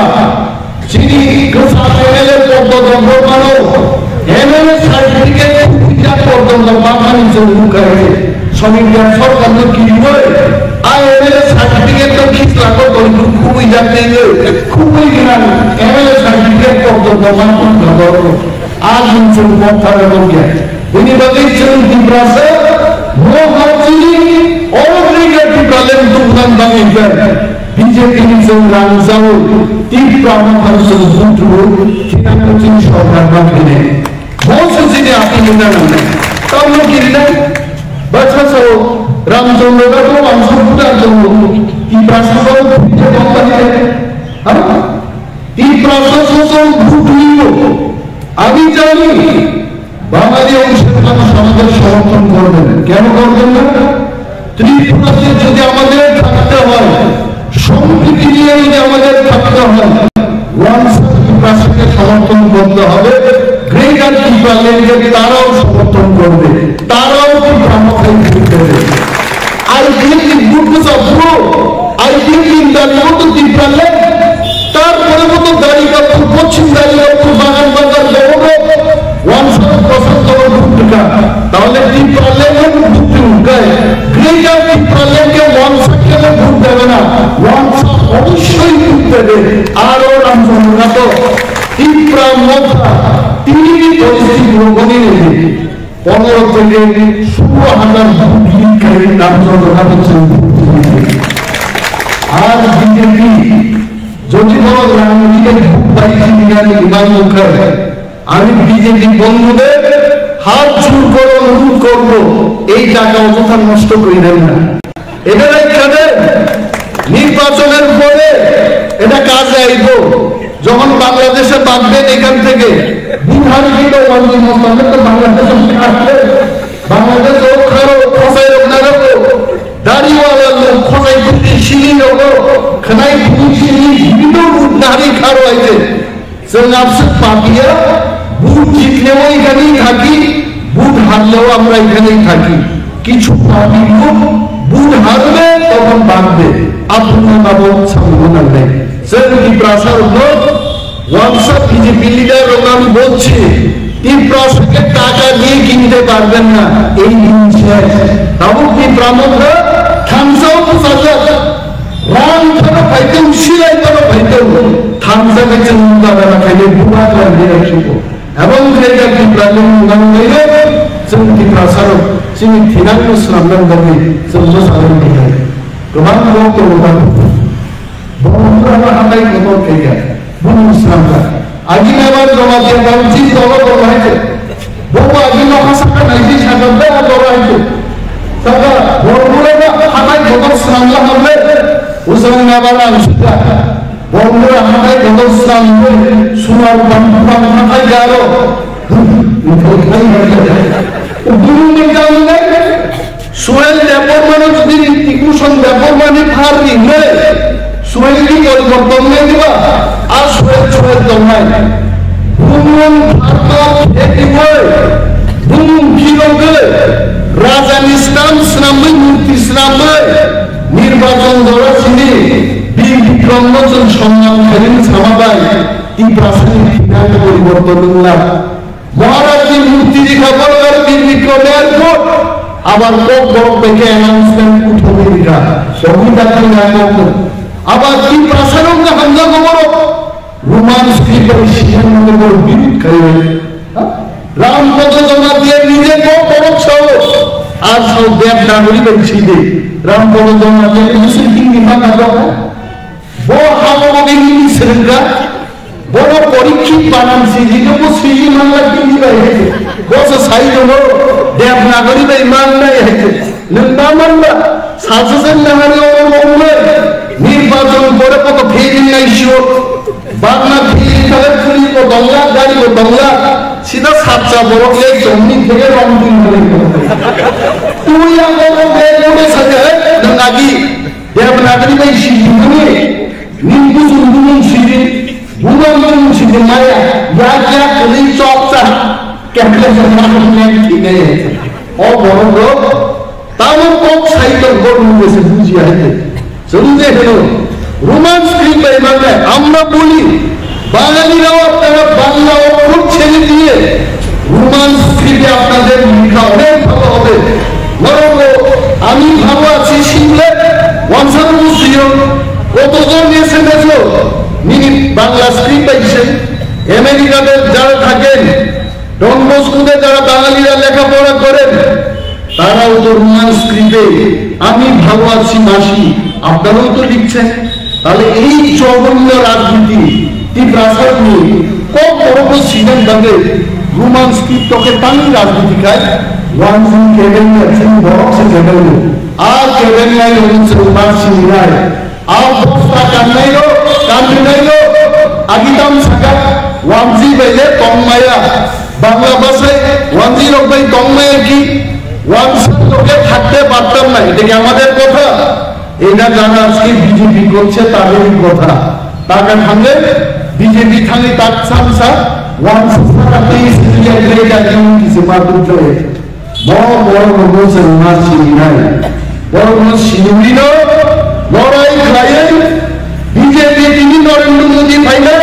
Chini kwcham M L A Poddo Debbarmano M L A certificate khubui jak porjonto manmani chwng nukha. Somikya Sarkar no kiriwi a M L A certificate no khislako tongwi khubui jak teiwi khubui gwnang M L A certificate porjonto manmani kha borok. A jung chwng kok thara nukya. Bini bagwi chwng Tiprasa, mo ha chini, oro rega Tipraland tubunang bagwi khe B J P ni chwng rang jawi, Tipra Motha chwng buthuru, thinangno chini sorkar bagwini. Bo se chini apni nang nang. Tamno kirina, bacha sao, Ramchandra da to wangso buta tongo, Tiprasa sao phite bong bani de. Ha? Tiprasa sao sao buthuru. আমি জানি বাঙালি অংশের মানুষ আমাদের সমর্থন করবেন। কেন করবেন না? ত্রিপুরাতে যদি আমাদের থাকতে হয়, সম্প্রীতি নিয়ে যদি আমাদের থাকতে হয়, ওয়ানস ত্রিপুরাকে সমর্থন করতে হবে। গ্রেটার ত্রিপুরাল্যান্ডকে তারাও সমর্থন করবে, তারাও ত্রিপুরা মাথায় ফিরতে দেবে। আইপিএফ বুট চাপড়ো, আইপিএফ ইন্টারভিউ তো ত্রিপুরাল্যান্ড, তারপরে মতো দাঁড়িপাল্লা, পশ্চিম দাঁড়িপাল্লা, বাগান বাজার, বড় ওয়ানসার প্রশান্ত ভুট্টুকা, তাহলে ত্রিপুরাল্যান্ডের ভুট্টু উঠবে। গ্রেটার ত্রিপুরাল্যান্ডকে ওয়ানসাকে ভোট দেবে না, ওয়ানসা অবশ্যই ভোট দেবে। আরো রামচন্দ্র তো ত্রিপুরা মথা তিনি পরিস্থিতি গ্রহণে নেবে। পনেরো থেকে ষোলো হাজার ভোট লিড করে রামচন্দ্র ঘাটে চলবে। আর বিজেপি যদি কোনো রাজনীতিকে ভোট পাইছি কিনা ইমান মুখে আমি বিজেপি বন্ধুদের হাত জোর করে অনুরোধ করব, এই টাকা অযথা নষ্ট করে দেন না। এটা রাখা দেন, নির্বাচনের পরে এটা কাজে আইব। যখন বাংলাদেশে বাদ দেন এখান থেকে, বিহার কিন্তু অন্য মন্ত্রণালয় তো বাংলাদেশে কাজ করে। Bangladesh o kharo khosai rok narogo, dari wala lok khosai kuti sini rogo, khnai phung sini video rut nari kharo aite. Chwng abswk papiya, vote jitlewo ikhani thaki, vote harlewo amra ikhani thaki. Kichu papi lok vote harbe, tokhon bagbe. Aphurna babo samung nangnai. Chwng Tiprasa rokno Wangsa B J P leader rok, আমি বলছি, তিপ্রাসাকে টাকা দিয়ে কিনতে পারবেন না, এই দিন শেষ। Tabuk Tipra Motha thansa o bwsajak, rang phano phaitong, silai phano phaitong, thansa khe chwng mukha gana khainai bubagra leadership o. Ebong khe jak Tipra ni mung nang nairok, chwng Tiprasa rok chini thinang no swnam nang bagwi chwng bwsajak tongnai. Kwbang kok tongo. Borok hatai kotor khe khe, bumung swnamkha. Agi naibar Jamatia Council dolo dolo hai khe. Bobo agi nokha saka naisi saka bera dolo hai khe. Saka Bormura ba hatai kotor swnamla hamle. Usang naibar ang suka. Bormura hatai kotor swnamle. Sunar bam bam hatai garo. Bumung ni jamu nai. Suhel Debbarmano jodi Hrithik Roshan Debbarmani phar rinai, Suhel ni poriborton nai diba, a Suhel Suhel tongnai. Bumung pharno khe dibai, bumung phirogwi, rajani swnam swnamwi, murti swnamwi, nirbachon dora sini, Bir Bikramno chwng sonman khairwi sama bai, Tiprasani thinani poriborton wngla. Maharaj ni murti rikha borok aro Bir Bikram airport. Abar kok borok bai khe announcement uthogwi rikha. Sogwi dakti na kok no. Abar Tiprasa rok no hamjago borok. Roman script bai sijak mane borok birud khaio. Ha? Ram Kodo Jamatia nije kok borok sao. Ar sao Devanagari bai side. Ram Kodo Jamatia ni script ni ma ka do. Bo habo bo bini ni srwngkha. Bono Porikshit banan sijino bo siji manla bini bai hai. Bo se sai jono Devanagari bai mannai hai. Nwng ma manba? Sasasen nahari oro romlai. Nirbachon pore koto failing nai sio. Bagna failing thale puli bo dongla, gari bo dongla. Sida sapsa borok le jomni theke rong twi mani. Tui ang bo be gode saja hai. Nwng agi Devanagari bai sijimani, nini bujung bumung sijin, bumung bumung sijin maya, yak yak kwlwi chok cha, kekle jora hwnwi thwinai hai. O borok rok tamo kok sai tong kok nung se buji hai de. Chwng je hwno, Roman script bai manai, আমরা বলি, বাঙালিরাও আপনারা বাংলা অক্ষর ছেড়ে দিয়ে রোমান স্ক্রিপ্টে আপনাদের লেখা অনেক ভালো হবে। বরং আমি ভালো আছি শুনলে ওয়ানসার মুসিও কতজন এসে গেছো মিনি বাংলা স্ক্রিপ্ট পাইছে। আমেরিকাতে যারা থাকেন, ডন বস্কোতে যারা বাঙালিরা লেখাপড়া করেন, তারাও তো রোমান স্ক্রিপ্টে আমি ভালো আছি মাসি, আপনারাও তো লিখছেন। Tale ei jogorno rajniti Tiprasa ni kok borok no sinan bagwi Roman script toke tangwi rajniti khai wanjwi kebeng ya chini borok se kebeng no. A kebeng nai rok se ubar sininai. A bosta kannai rok, kanrinai rok, agitam saka wanjwi bai le tongmaya. Bangla bhasai wanjwi rok bai tongmaya ki wansa toke thakte partam na. Eta ki amader kotha? এটা যারা আজকে বিজেপি করছে তাদেরই কথা। টাকা থাকলে বিজেপি থাকলে তার সাথে সাথ ওয়ান সারা তেইশ মিলিয়ন রেট আছে কিছু মাতুর চলে। বড় বড় লোক মার সিনাই বড় বড় সিনুরিনো লড়াই খাইয়ে বিজেপি তিনি নরেন্দ্র মোদী ফাইলে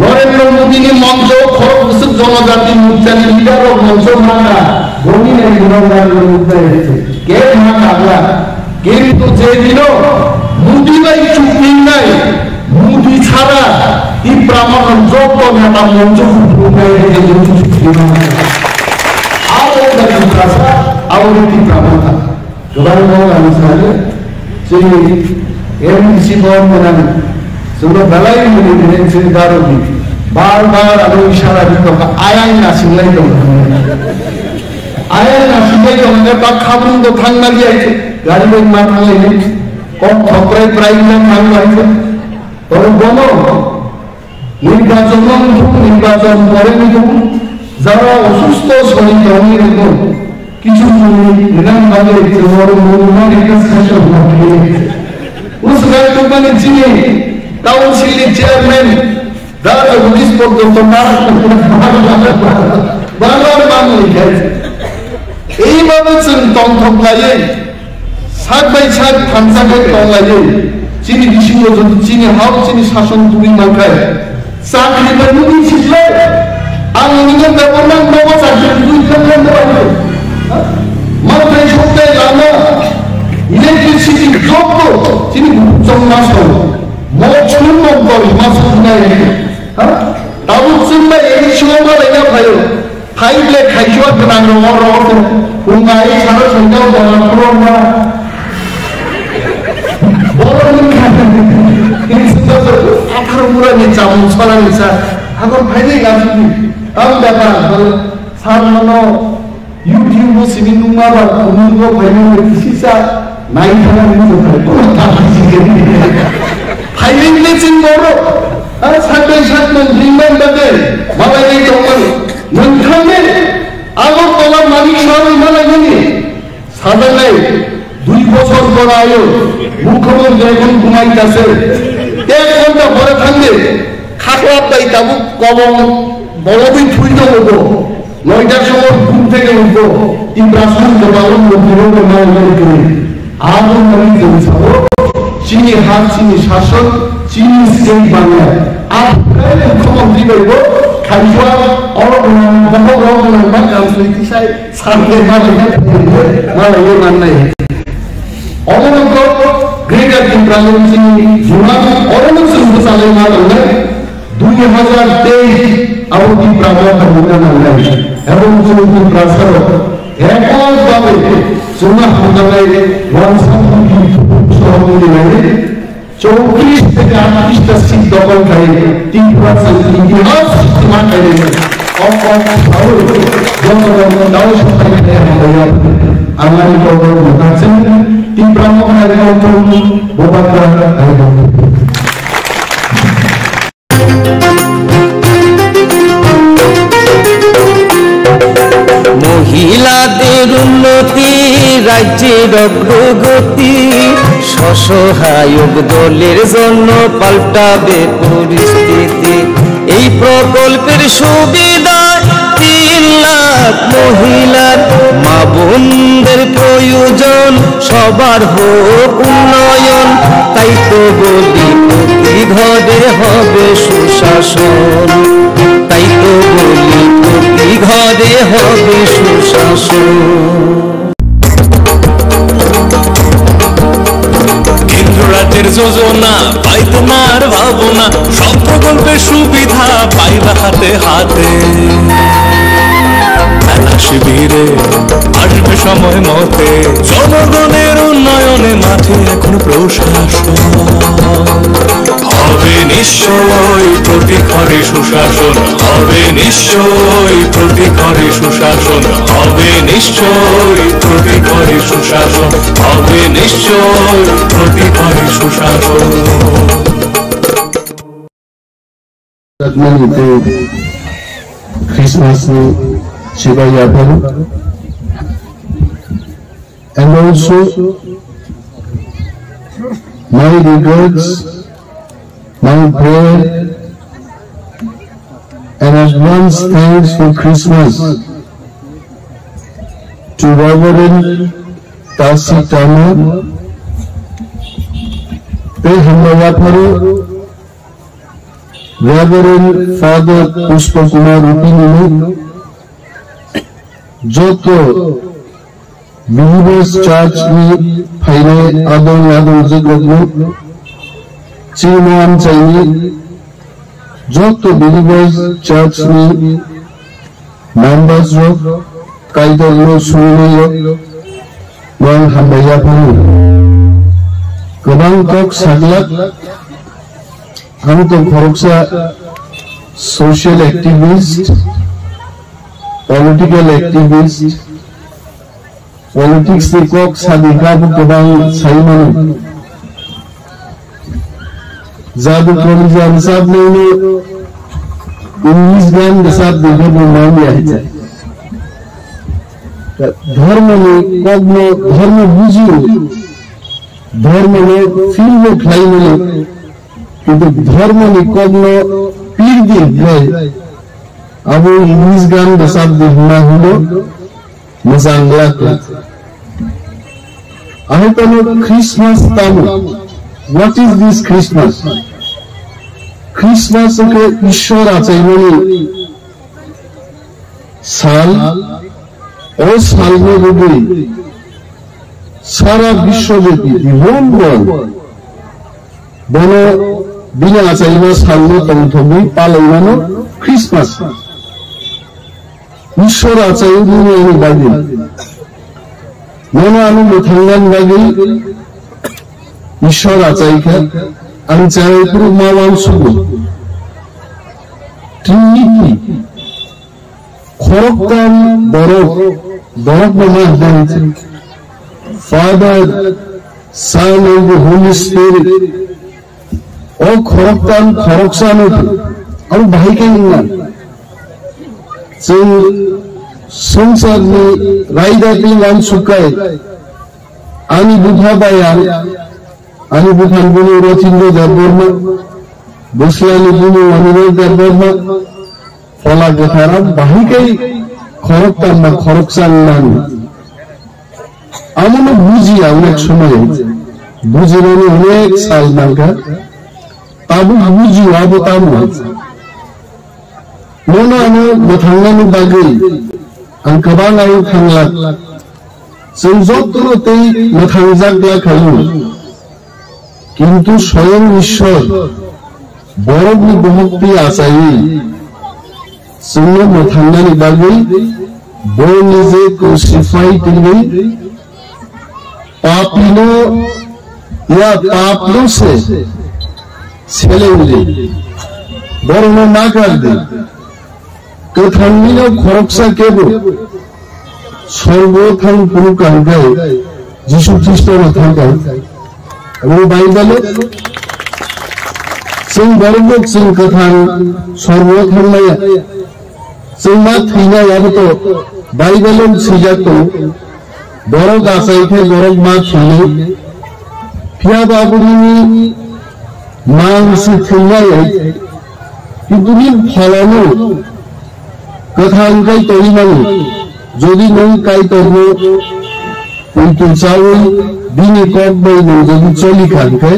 নরেন্দ্র মোদী নি মঞ্চ খরগ বসুক জনজাতি মুক্তানি লিডার ও মঞ্চ মানা বনি নেই নরেন্দ্র মোদী কে মানা আবলা কিন্তু যে দিনও মোদি ভাই চুক্তি নাই, মোদি ছাড়া তিপ্রা মহান যত নেতা মঞ্চ উঠে নাই, এই যে মোদি চুক্তি নাই। আর ওটা তিপ্রা ছাড়া, আর ওটা তিপ্রা মাথা। Gobar mo ang sare, sini M D C mo mo nang, suno balai mo ni ni sini daro di, bar bar ano isara di to, ayang na singlai to. Ayang na singlai to, ne bak khabrung to thang na di ai, gari bai ma thang lai ni. Kok thoprai prai na thang lai ni. Toro bono, নির্বাচন অনন্ত, নির্বাচন পরে নিব, যারা অসুস্থ শরীর নিব, Kichu mungwi rinani bagwi chwng oro mungmani discussion khlaiwi. Uswkang tubmani chini council ni chairman da jagodish porjonto bar bar bar bar bar bar manwi khe. Ei babe chwng tongthok laiwi, sak bai sak thansa khe tong laiwi, chini bisingo joto chini hao chini sason tubui mankhai. Chakri bai nini sikle, ang nini government nogo chakri tubui khe tong laiwi. Mankhai soktai lama, electricity joto chini bukhuk chong ma sao. Mo chhung mong kori ma sao nai. Ha? Tabuk chwng bai ei chwng ma lai ya phaio. Phai ble khaisua gwnang rong oro oro wngkha, ei salo songkha o jora khorokma. Borok wngkha, atharo mura ni chamung sora ni sa, hakor phainai ga sudi, tam bepar, sar mano, YouTube o simi nungma ba, nungma phainai kisi sa, Nai thangna ni joto kono ta phai si khe ni. Phaileng le chwng borok. A sakbai sakman ringman bagwi malai ni tongmani. Nwng thangni Agartala Manik Saha ni malai nini. Sajaknai dui bochor pora ayo. Mukhyamantri ekhon gumai kase. Ek ghonta pore thangdi. Khaklap bai tabuk kobong bologwi thui tongo bo. Noita somoi ghum theke utho, Tiprasa ni kwbangma montri rok no nai nai kwrwi. Abo nani chwng sabo, chini ha, chini sason, chini state Bangla. Aphai mukhyamantri bai bo khaijak, oro gwnang, bohok rok gwnang ba kamsoi tisai, santai ma lai khe phai, ma lai ye man nai. Omo no ko Greater Tipraland chini juma, oro no chwng bwchalai ma tongnai. Dui hajar teis abo Tipra Motha mungna nangnai, ebong chwng Tiprasa rok ekok babe chwngno hamjaknai uansukmung sohomung rinai chowtris theke aatris ta seat dokol khai Tipra chwng itihas srishti ma khainai. O kok sao jotono tao sopai khe hambai ya. Ang ani kok rok mwthang se Tipra Motha ni kok rok bo bakra ai bo. মহিলাদের উন্নতি, রাজ্যের অগ্রগতি, স্বসহায়ক দলের জন্য পাল্টাবে পরিস্থিতি। এই প্রকল্পের সুবিধায় তিন লাখ মহিলার, মা বোনদের প্রয়োজন সবার হোক উন্নয়ন। তাই তো বলি প্রতি ঘরে হবে সুশাসন, তাই তো বলি প্রতি ঘরে হবে সুশাসন। কেন্দ্র রাজ্যের যোজনা পাইতে না আর ভাবনা, সব প্রকল্পের সুবিধা পাইবা হাতে হাতে। মেলা শিবিরে আসবে সময় মতে, জনগণের উন্নয়নে মাঠে এখন প্রশাসন। হবে নিশ্চয়ই প্রতি ঘরে সুশাসন, হবে নিশ্চয়ই প্রতি ঘরে সুশাসন, হবে নিশ্চয়ই প্রতি ঘরে সুশাসন, হবে নিশ্চয়ই প্রতি ঘরে সুশাসন। Satmani tei Christmas ni chibai yapharo. And also, my regards, my prayer, and advance thanks for Christmas to Reverend Tasi Tama, tei hambai yapharo Reverend Father Pushpa Kumar Rupini no, joto Believers Church ni phainai adong adong jwkrokno, chini amchaini joto Believers Church ni members rok, Kaitorno sumui rok, ang hambai yapharo. Kwbang kok saglak, ang tong khoroksa social activist, political activist, politics ni kok sadi kha bo kwbang sai mano. Jadu Kolijan sab nini English gan sab dikhe bo mani ahi jai. Dhormoni kokno dhormo bujio, dhormono feel bo khlaimani, kintu dhormoni kokno pirdi hwnwi abo English gan bwsakdi hwnma hwno mwchang glak. Ahai tamo Christmas tamo? What is this Christmas? Christmas wngkhe Ishwar achaimani sal, o salni rwgwi sara biswojopi, the whole world, bono bini achaima salno tongthokgwi palaimano Christmas. Ishwar achai bini ani bagwi. Nono ano mwthangnani bagwi Ishwar achai kha, ang chayai phuru ma uansugo. Trinity. Khoroktham borok, borok no ma hwnwi Father, Son and the Holy Spirit. O khoroktham khoroksano abo bahai khe wngna. Chwng swngcharni raida tei uansuk khe ani bupha bai ang, ani buphani buno Rotindra Debbarma, bwslani buno Anirudh Debbarma, Phola Kwthar abo bahai khe khoroktham ba khoroksa wngnani. Amono bujiya onek somoy, bujinani onek sal nangkha, tabuk bujio abo tamo. Nono ano mwthangnani bagwi ang kwbang ayuk thanglak. Chwng jotono tei mwthangjak glak khaio. Kintu soyong Ishwar borokni bohok twi achaiwi chwngno mwthangnani bagwi bo nije crucify twiwi papino ya papno se selengdi, borokno nakardi. Kwthangni no khoroksa kebo sorgo thang phuru kaham khe Jisu Khristo no thang kha. Abo Bible o chwng borok bo chwng kwthang sorgo thang maya. Chwng ma thwinai abo to Bible o swijak tongo. Borok achai khe borok ma thwinai. Phiya ba abo nini mang se thwinai, kintu nini pholano kwthang khai tongwi mano. Jodi nwng Kaitorno poito chawi bini kok bai nwng jodi choli kha hwnkhe,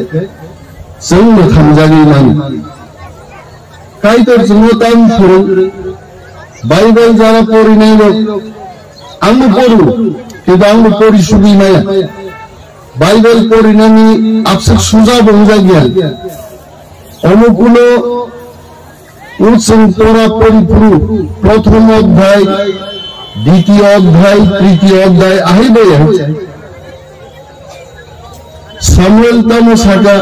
chwng mwthangjagwi mano. Kaitor chwngno tamo phwrwng? Bible jara porinai rok, angbo poru, kintu angbo pori sugwi maya. Bible porinani abswk suja bo wngjakya. Omo kuno o chwng pora pori phuru, prothom odhyay, ditiyo odhyay, tritiyo odhyay, ahai bai ahai. Samuel tamo saka,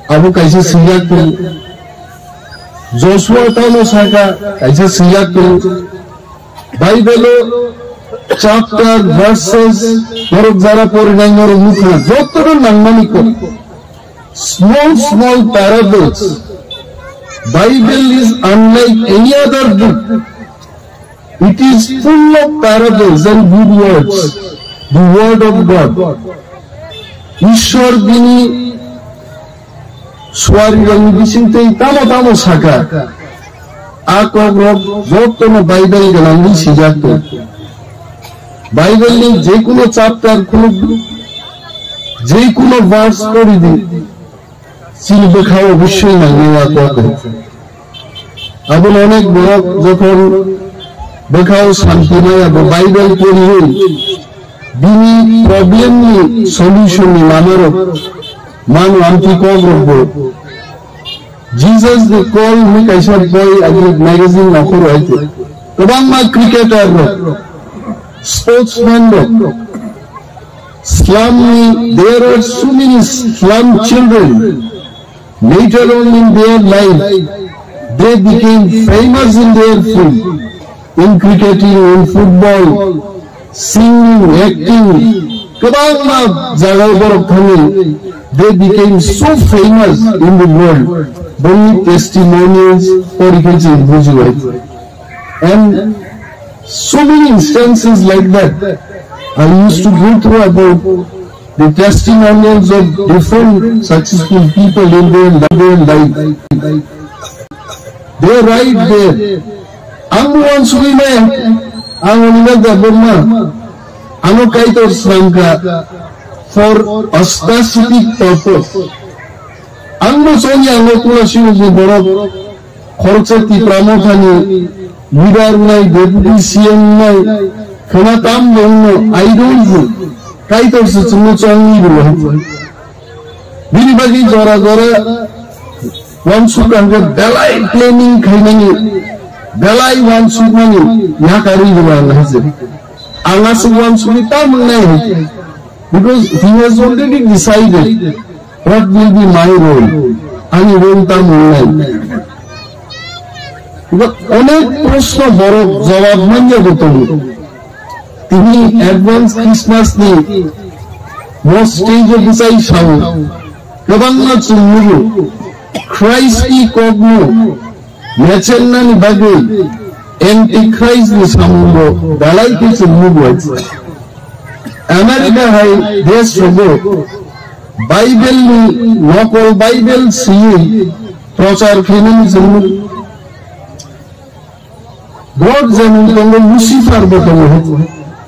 abo kaisa swijak tongo. Joshua tamo saka, kaisa swijak tongo. Bible o chapter, verses, norok jara porinai norok nukha, jotono nangmani kok. Small, small parables. Bible is unlike any other book. It is full of parables and good words, the word of God. Ishwar bini suarirokni bisingtwi tamo tamo saka, a kokrok jotono Bible gwnangwi swijak tongo. Bible ni jekuno chapter khuluk di, jekuno verse pori di, chini bwkha o obosoi nangnai a kok. Abono onek borok jokhon bwkha o santi maya bo Bible poriwi bini problem ni solution ni lama rok mano amtwi kok rok bo. Jesus the Call hwnwi kaisa boi agi magazine nokhoro hai khe kwbangma cricketer rok, sportsman rok, slum ni, there are so many slum children. Later on in their life, they became famous in their field, in cricketing, in football, singing, acting, kwbangma jagao borok thangwi, they became so famous in the world. Boni testimonials porikhe chwng bujibai. And So many instances like that I used to go through about the testimonials of different successful people in their, their life. They write there. Ang buwan sugui na, ang uninga da burma, ano kaitor sangka for a specific purpose. Ang bo soni ang kula sini borok Khoroksa Tipra Mothani leader wngnai, deputy C M wngnai, khwna tam bo wngno, I don't know. Kaitor se chwngno chongwi rwo. Bini bagwi jora jora wansuk khe belai planning khainani, belai wansukmani yakarwi rwo ang hai se. Ang aswk wansukni tam wngnai hai se. Because he has already decided what will be my role. Ani role ta mwnai. Onek proshno borok jawab manya bo tongo. Tini advance Christmas ni most stage of disai sao. Kwbangma chwng nugo. Christ ni kokno Mechengnani bagwi Antichrist ni samungo dalai khe chwng nugo. America hai desh rogo Bible ni nokol Bible swiwi prochar khainani chwng nugo. God jemon tongo, Lucifer bo tongo.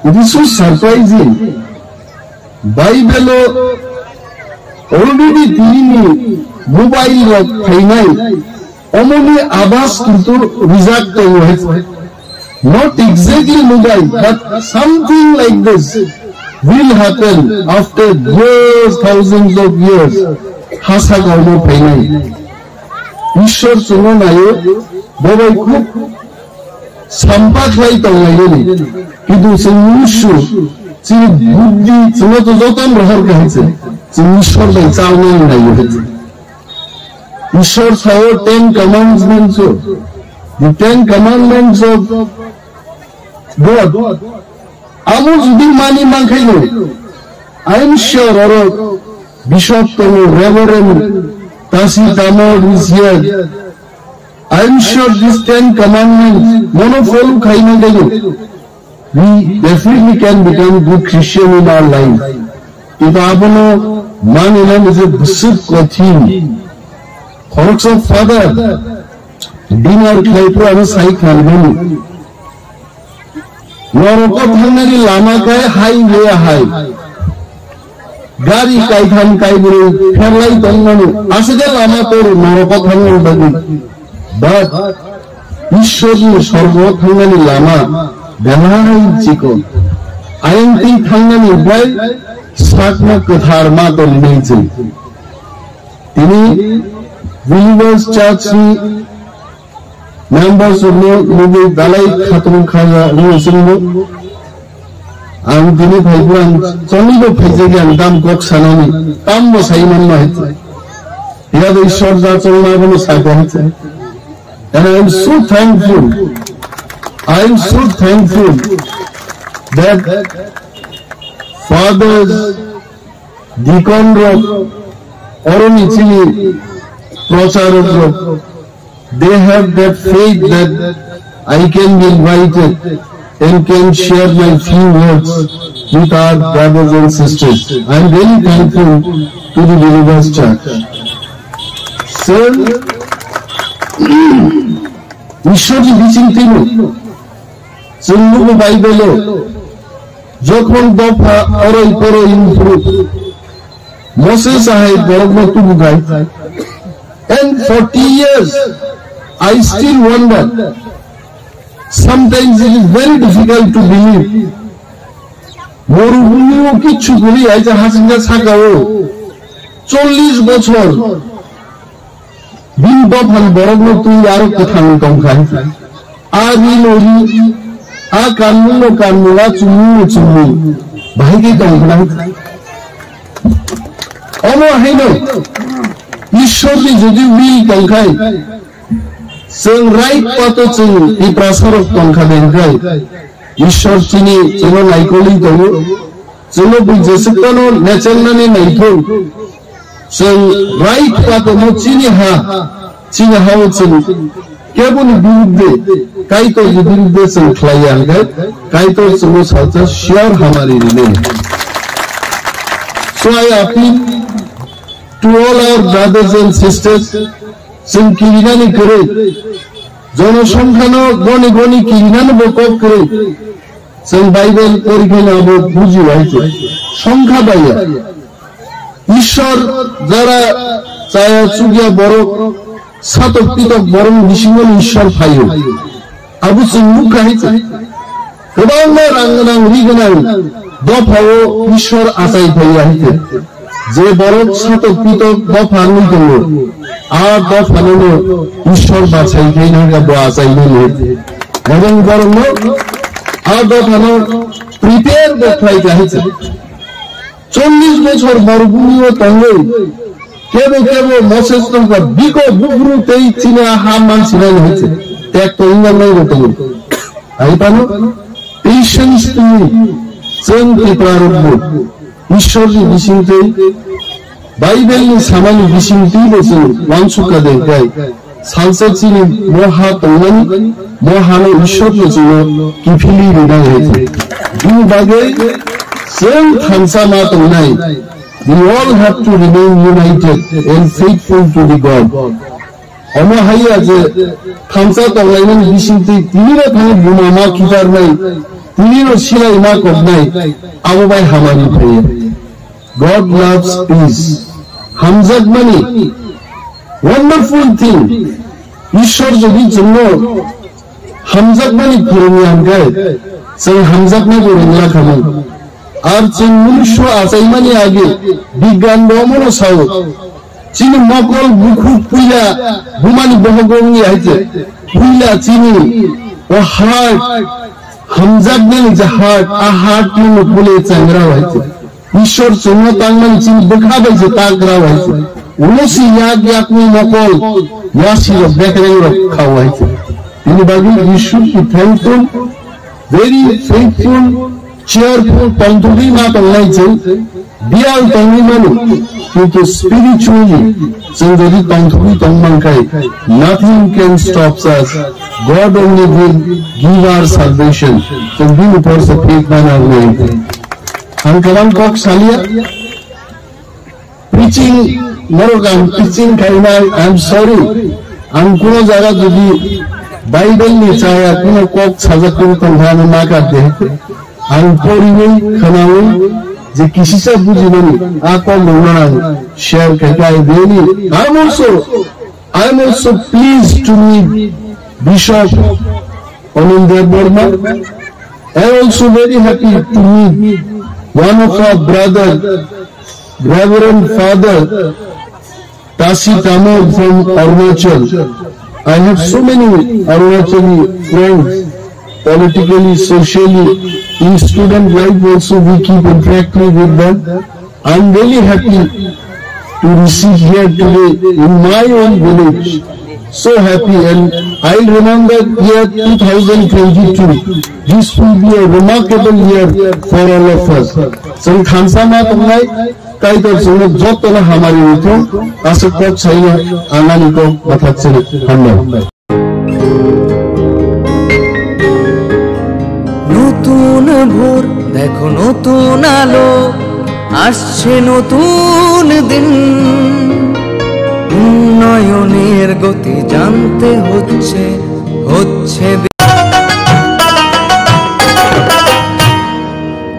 It is so surprising. Bible o already tini mobile rok phainai, omoni abas kintu rijak tongo hai. Not exactly mobile, but something like this will happen after years, thousands of years. Hasa gaumo phainai. Ishwar chwngno naio, bobai khub sampa khlai tonglainani. Kintu chwng mnusu, chini buddhi, chwngno to jotono rohor kha hai se. Chwng Ishwar bai chalnani naiyo hai se. Ishwar sao Ten Commandments o, the Ten Commandments of God. Amo jodi mani mankhaino, I am sure oro Bishop tongo, Reverend Tasi Tamor is here. I am sure these Ten Commandments mono follow khaina deno, we definitely can become good Christian in our life. Kintu abono manina nije bwswk kothin. Khoroksa father dinner khlai phuru ano sai khlai mani. Noroko thangnani lama khe highway hai. Gari kaitham kaibrwi pherlai tongmani aswkhe lama toro noroko thangnani bagwi. But Ishwarni sorgo thangnani lama belai chikon. Ayangtwi thangnani bai sakno kwthar ma tongwi se. Tini Believers Church ni members rokno nugwi dalai khatung khaja wngwi chwngno. Ang tini phaiphuru ang chongwibo phaijagwi ang tam kok sanani, tambo sai manma hai. Yado Ishwar ja chongma bono saka hai. And I am so thankful, I am so thankful that fathers, deacon rok, oroni chini procharok rok, they have that faith that I can be invited and can share my few words with our brothers and sisters. I am very thankful to the Believers Church. Sir, Ishwarji teaching tino. Chwng nugo Bible-o, jokhon dopha oroi poroi wngphuru, Moses ahai borokno tubukhai. And forty years, I still wonder. Sometimes it is very difficult to believe. Morubhumi-o kichu kwrwi, aija hasingja saka-o chollish bochor. Bini dophani borokno twi aro kwthang tongkha. A ri no ri, a kanmung no kanmung, a chumung no chumung. Bahai khe tongkha. Omo haino Ishwarni jodi will tongkhai, chwng right path-o chwng Tiprasarok tongkha de hwnkhe, Ishwar chini chwngno naikolwi tongo. Chwngno bui jeswk phano nechengnani naithok. Chwng right path-o chini ha, chini ha-o chwng Keboni birudde, Kaitorni birudde chwng khlai ya hwnkhe, Kaitor chwngno salsa sure hamari rinai. So I appeal to all our brothers and sisters, chwng kirinani kwrwi, jonosongkhano goni goni kirinani bo kok kwrwi. Chwng Bible porikheno abo buji uaikhe songkha baiya. Ishwar jara chaya chukya borok, satok pitok borok bisingo Ishwar phaio. Abo chwng nukha hai se. Kwbangma rang gwnang ri gwnang dophao Ishwar achai phaiya hai se. Je borok satok pitok dopha wngwi tongo, a dophanono Ishwar bachai khe nangkha bo achaimani. Ebong borokno a dophano prepare bo khlai kha hai se. Chollish bochor morubhumio tongwi kebo kebo Moses tongkha, biko buphuru tei chini a ha mansinani hai se. Tek to wngya nai bo tongo. Hai phano patience twi chwng Tipra rokbo Ishwarni bisingtwi, Bible ni samani bisingtwi bo chwng uansukha de kai. Salsa chini mo ha tongnani, mo hano Ishwarno chwngno kiphilwi rinai hai se. Bini bagwi chwng thansa ma tongnai. We all have to remain united and faithful to the God. Omo haiya je thansa tonglaimani bisingtwi tinino thani buma ma kitarnai, tinino silai ma koknai, abo bai hamari phaiya. God loves peace. Hamjakmani, wonderful thing. Ishwar jodi chwngno hamjakmani phwrwngya hwnkhe, chwng hamjaknaibo rwngya khamung. Ar chwng munukso achaimani age bigyan bo omono sao. Chini mokol bukhuk puila bumani bohogo wngya hai se. Puila chini o heart, hamjaknani je heart, a heart no pule changrao hai se. Ishwar chwngno tangmani chini bwkha bai se tagrao hai se. Ulo si yak yakni mokol, yasi rok bekreng rok khao hai se. Bini bagwi we should be thankful, very faithful, cheerful, tongthogwi ma tongnai chwng, biyal tongwi mano, kintu spiritually chwng jodi tongthogwi tong mankhai, nothing can stop us. God only will give our salvation. Chwng bini upor se phik mana wngnai. Ang kwbang kok salia. Preaching, norok ang preaching khainai, I'm sorry. Ang kuno jaga jodi Bible ni chaya kuno kok sajak kuno tongkha ano nakar de. Ang porinai khwnawi je kisisa bujinani a kok rokno ang share khaikha, I really, I'm also, I'm also pleased to meet Bishop Anindra Debbarma. I am also very happy to meet one of our brother, Reverend Father Tasi Tamol from Arunachal. I have so many Arunachali friends, politically, socially, in student life also we keep interacting with them. I'm really happy to receive here today in my own village. So happy, and I'll remember year two thousand twenty-two. This will be a remarkable year for all of us. Chwng thansa ma tongnai, Kaitor chwngno jotono hamari wngthung, aswk kok saino ang ani kok bathak chini. Hambai. নতুন ভোর, দেখো নতুন আলো, আসছে নতুন দিন। উন্নয়নের গতি জানতে হচ্ছে, হচ্ছে।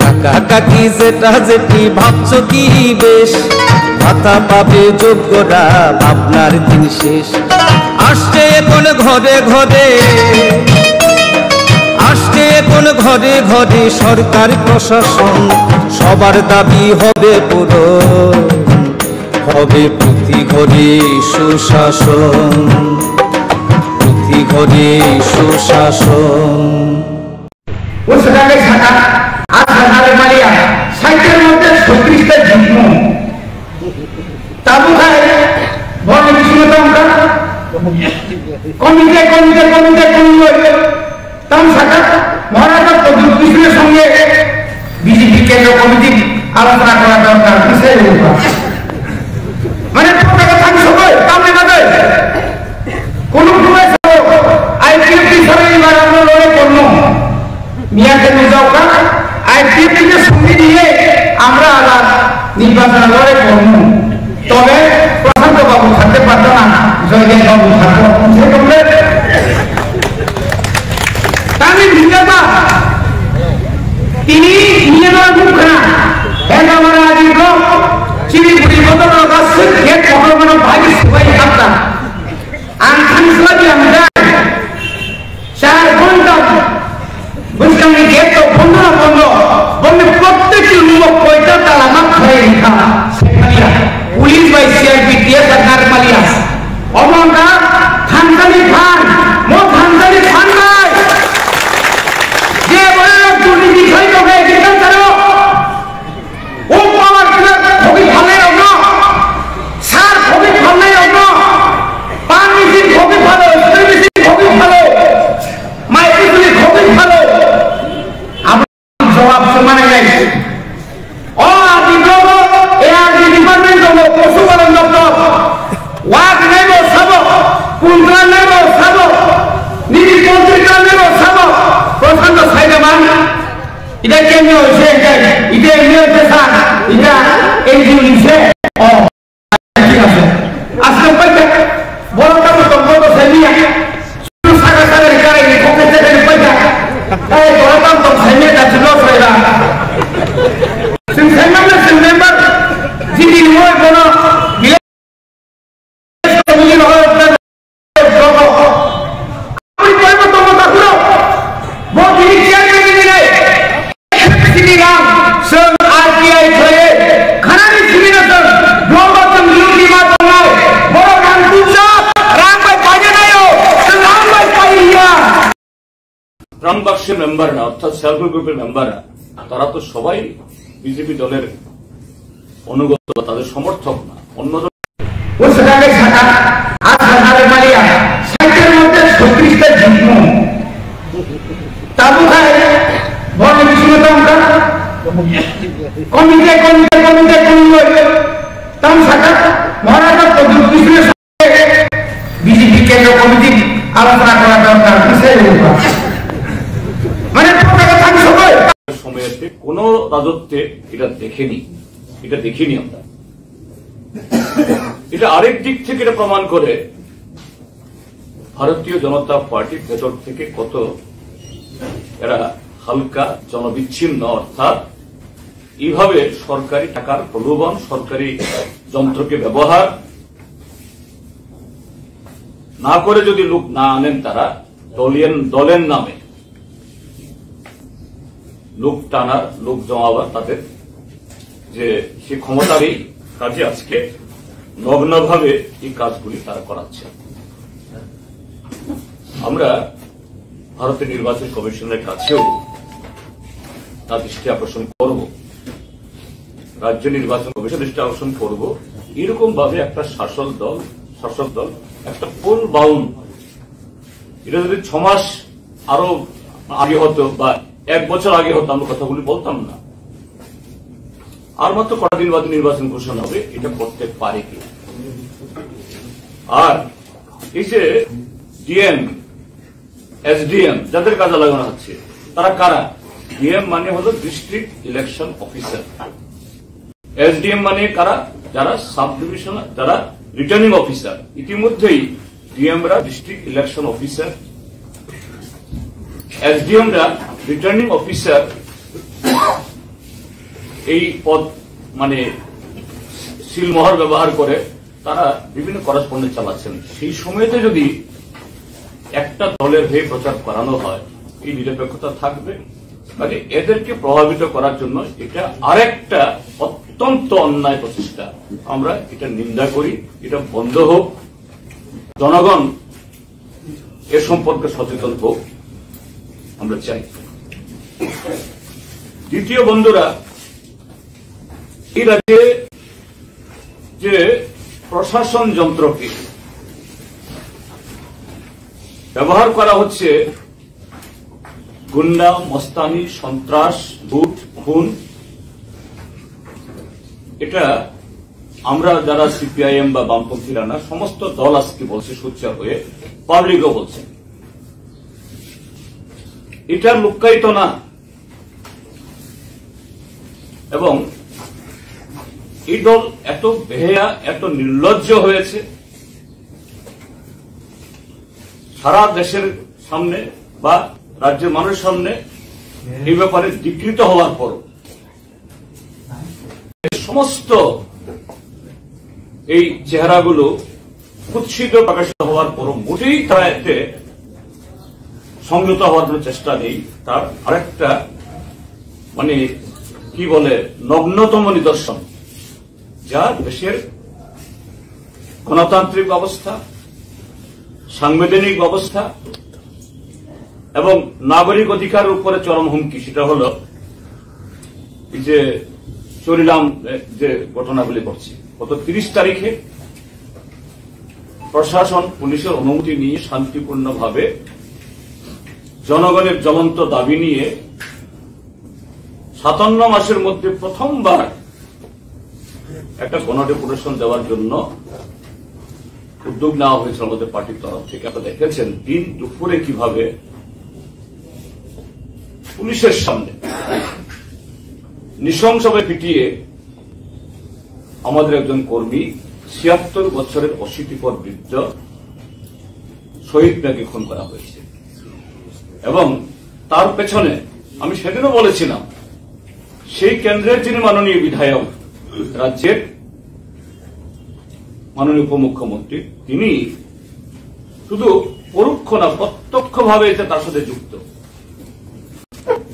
কাকা কাকি জেঠা জেঠি ভাবছো কি বেশ, ভাতা পাবে যোগ্যরা, ভাবনার দিন শেষ। আসছে এখন ঘরে ঘরে, আসছে এখন ঘরে ঘরে সরকার প্রশাসন, সবার দাবি হবে পূরণ, হবে প্রতি ঘরে সুশাসন, প্রতি ঘরে সুশাসন। O swkang khe sakha, a sakha le maliya, saitel moddhe soitrish ta jikmu. Tabuk hai, borni bisingo tongkha. Komite, komite, komite, komite. Tam sakha, Maharaj Pradyot Mishra songe B J P kendro committee alochona kora dorkar, bisai rupha. Mane, proteka thang sogoi, tamni bagoi. Kono proteka লড়াই করমু। তবে প্রশান্ত বাবু থাকতে পারতো না, জয়দেব বাবু থাকতো। সে বললে, তামিল ভিন্নাবা, তিনি নিয়ে নয় মুখ না, হেদামারা আদি ব্লক, চিনি পুরি বদল রাখা, সিট গেট কখনো কোনো ভাগি সবাই থাকতা। Ang thangsla di ang dai. Char ghonta bwskangni gate rok bondo na bondo. Boni protekti room o koita tala ma khlai rikha. Sekhalia. Police bai C R P T F bai narwkmaliya. Omo wngkha thangsani phan. Mo thangsani phan bai. Je borok durniti khai tongkha agriculture o. O power plant khogwi phalnai rokno, sar khogwi phalnai rokno, pan machine khogwi phalo, spray machine khogwi phalo, mai bujli khogwi phalo. Abo jawab se mane nai. O R D block o, A R D department tongo, Posu Palon Doptor. Wak nai bo sabo, Kundra nai bo sabo, nini kontri nai bo sabo, Prashanto Saidaman. Ida kemni hoise, ida, ida kemni hoise sa, ida N G O ni se. Oh, thik ase. Asle paita, boro tamo tong boro saimiya. Suru saga saga ni karai ni kokte te ni paita. Ai, boro tamo tong saimiya da chulo saida. Sing saimam na sing member. Jini ni moi bono. রামবাক্সের মেম্বাররা, অর্থাৎ self help গ্রুপের মেম্বাররা, তারা তো সবাই বিজেপি দলের অনুগত বা তাদের সমর্থক না। অন্য দল Bwswk khe saka, a sakha rwmaliya, saitel mote sotris ta jikmu. Tabuk hai, boni bisingo tongkha. Komite, komite, komite, komite. Tam saka, Maharaj ta koduk bisne B J P কেন্দ্র কমিটি আলোচনা করা দরকার, বিষয় রূপে। মানে, প্রত্যেকে থাকি সবাই। সময় আছে, কোনো রাজত্বে এটা দেখেনি, এটা দেখিনি আমরা। এটা আরেক দিক থেকে এটা প্রমাণ করে ভারতীয় জনতা পার্টির ভেতর থেকে কত এরা হালকা, জনবিচ্ছিন্ন, অর্থাৎ এইভাবে সরকারি টাকার প্রলোভন, সরকারি যন্ত্রকে ব্যবহার না করে যদি লোক না আনেন তারা দলীয়, দলের নামে লোক টানার, লোক জমাবার তাদের যে সে ক্ষমতা নেই, কাজে আজকে নগ্নভাবে এই কাজগুলি তারা করাচ্ছে। আমরা ভারতের নির্বাচন কমিশনের কাছেও তার দৃষ্টি আকর্ষণ করব, রাজ্য নির্বাচন কমিশন দৃষ্টি আকর্ষণ করব। এরকম ভাবে একটা শাসক দল, শাসক দল একটা ফুল বাউন্ড, এটা যদি ছ মাস আরো আগে হতো বা এক বছর আগে হতো, আমরা কথাগুলি বলতাম না। আর মাত্র কটা দিন বাদে নির্বাচন ঘোষণা হবে, এটা করতে পারে কি? আর এই যে ডিএম, এসডিএম যাদের কাজে লাগানো হচ্ছে, তারা কারা? ডিএম মানে হলো ডিস্ট্রিক্ট ইলেকশন অফিসার। এসডিএম মানে কারা? যারা সাব ডিভিশনাল, যারা রিটার্নিং অফিসার। ইতিমধ্যেই ডিএমরা ডিস্ট্রিক্ট ইলেকশন অফিসার, এসডিএমরা রিটার্নিং অফিসার এই পদ, মানে, সিলমোহর ব্যবহার করে তারা বিভিন্ন করেসপন্ডেন্স চালাচ্ছেন। সেই সময়তে যদি একটা দলের হয়ে প্রচার করানো হয়, এই নিরপেক্ষতা থাকবে। মানে, এদেরকে প্রভাবিত করার জন্য এটা আরেকটা অত্যন্ত অন্যায় প্রচেষ্টা। আমরা এটা নিন্দা করি, এটা বন্ধ হোক, জনগণ এ সম্পর্কে সচেতন হোক, আমরা চাই। দ্বিতীয়, বন্ধুরা, এই রাজ্যে যে প্রশাসন যন্ত্রকে ব্যবহার করা হচ্ছে গুন্ডা, মস্তানি, সন্ত্রাস, লুট, খুন, এটা আমরা যারা সিপিআইএম বা বামপন্থীরা না, সমস্ত দল আজকে বলছে সোচ্চার হয়ে, পাবলিকও বলছে। এটা লুক্কায়িত না। এবং এই দল এত বেহায়া, এত নির্লজ্জ হয়েছে, সারা দেশের সামনে বা রাজ্যের মানুষের সামনে এই ব্যাপারে বিকৃত হওয়ার পর সমস্ত এই চেহারাগুলো কুৎসিত প্রকাশিত হওয়ার পর মোটেই তারা এতে সংযত হওয়ার কোনো চেষ্টা নেই। তার আরেকটা, মানে, কি বলে, নগ্নতম নিদর্শন, যা দেশের গণতান্ত্রিক ব্যবস্থা, সাংবিধানিক ব্যবস্থা এবং নাগরিক অধিকার উপরে চরম হুমকি। সেটা হলো এই যে চরিরাম, এ, যে ঘটনাগুলি ঘটছে গত তিরিশ তারিখে, প্রশাসন পুলিশের অনুমতি নিয়ে শান্তিপূর্ণভাবে জনগণের জ্বলন্ত দাবি নিয়ে সাতান্ন মাসের মধ্যে প্রথমবার একটা গণডেপুটেশন দেওয়ার জন্য উদ্যোগ নেওয়া হয়েছিল আমাদের পার্টির তরফ থেকে। আপনারা দেখেছেন দিন দুপুরে কিভাবে পুলিশের সামনে নৃশংসভাবে পিটিয়ে আমাদের একজন কর্মী, ছিয়াত্তর বছরের অশীতিপর বৃদ্ধ শহীদ মিয়াকে খুন করা হয়েছে। এবং তার পেছনে, আমি সেদিনও বলেছিলাম, সেই কেন্দ্রের যিনি মাননীয় বিধায়ক, রাজ্যের মাননীয় উপমুখ্যমন্ত্রী, তিনি শুধু পরোক্ষ না, প্রত্যক্ষভাবে এতে তার সাথে যুক্ত।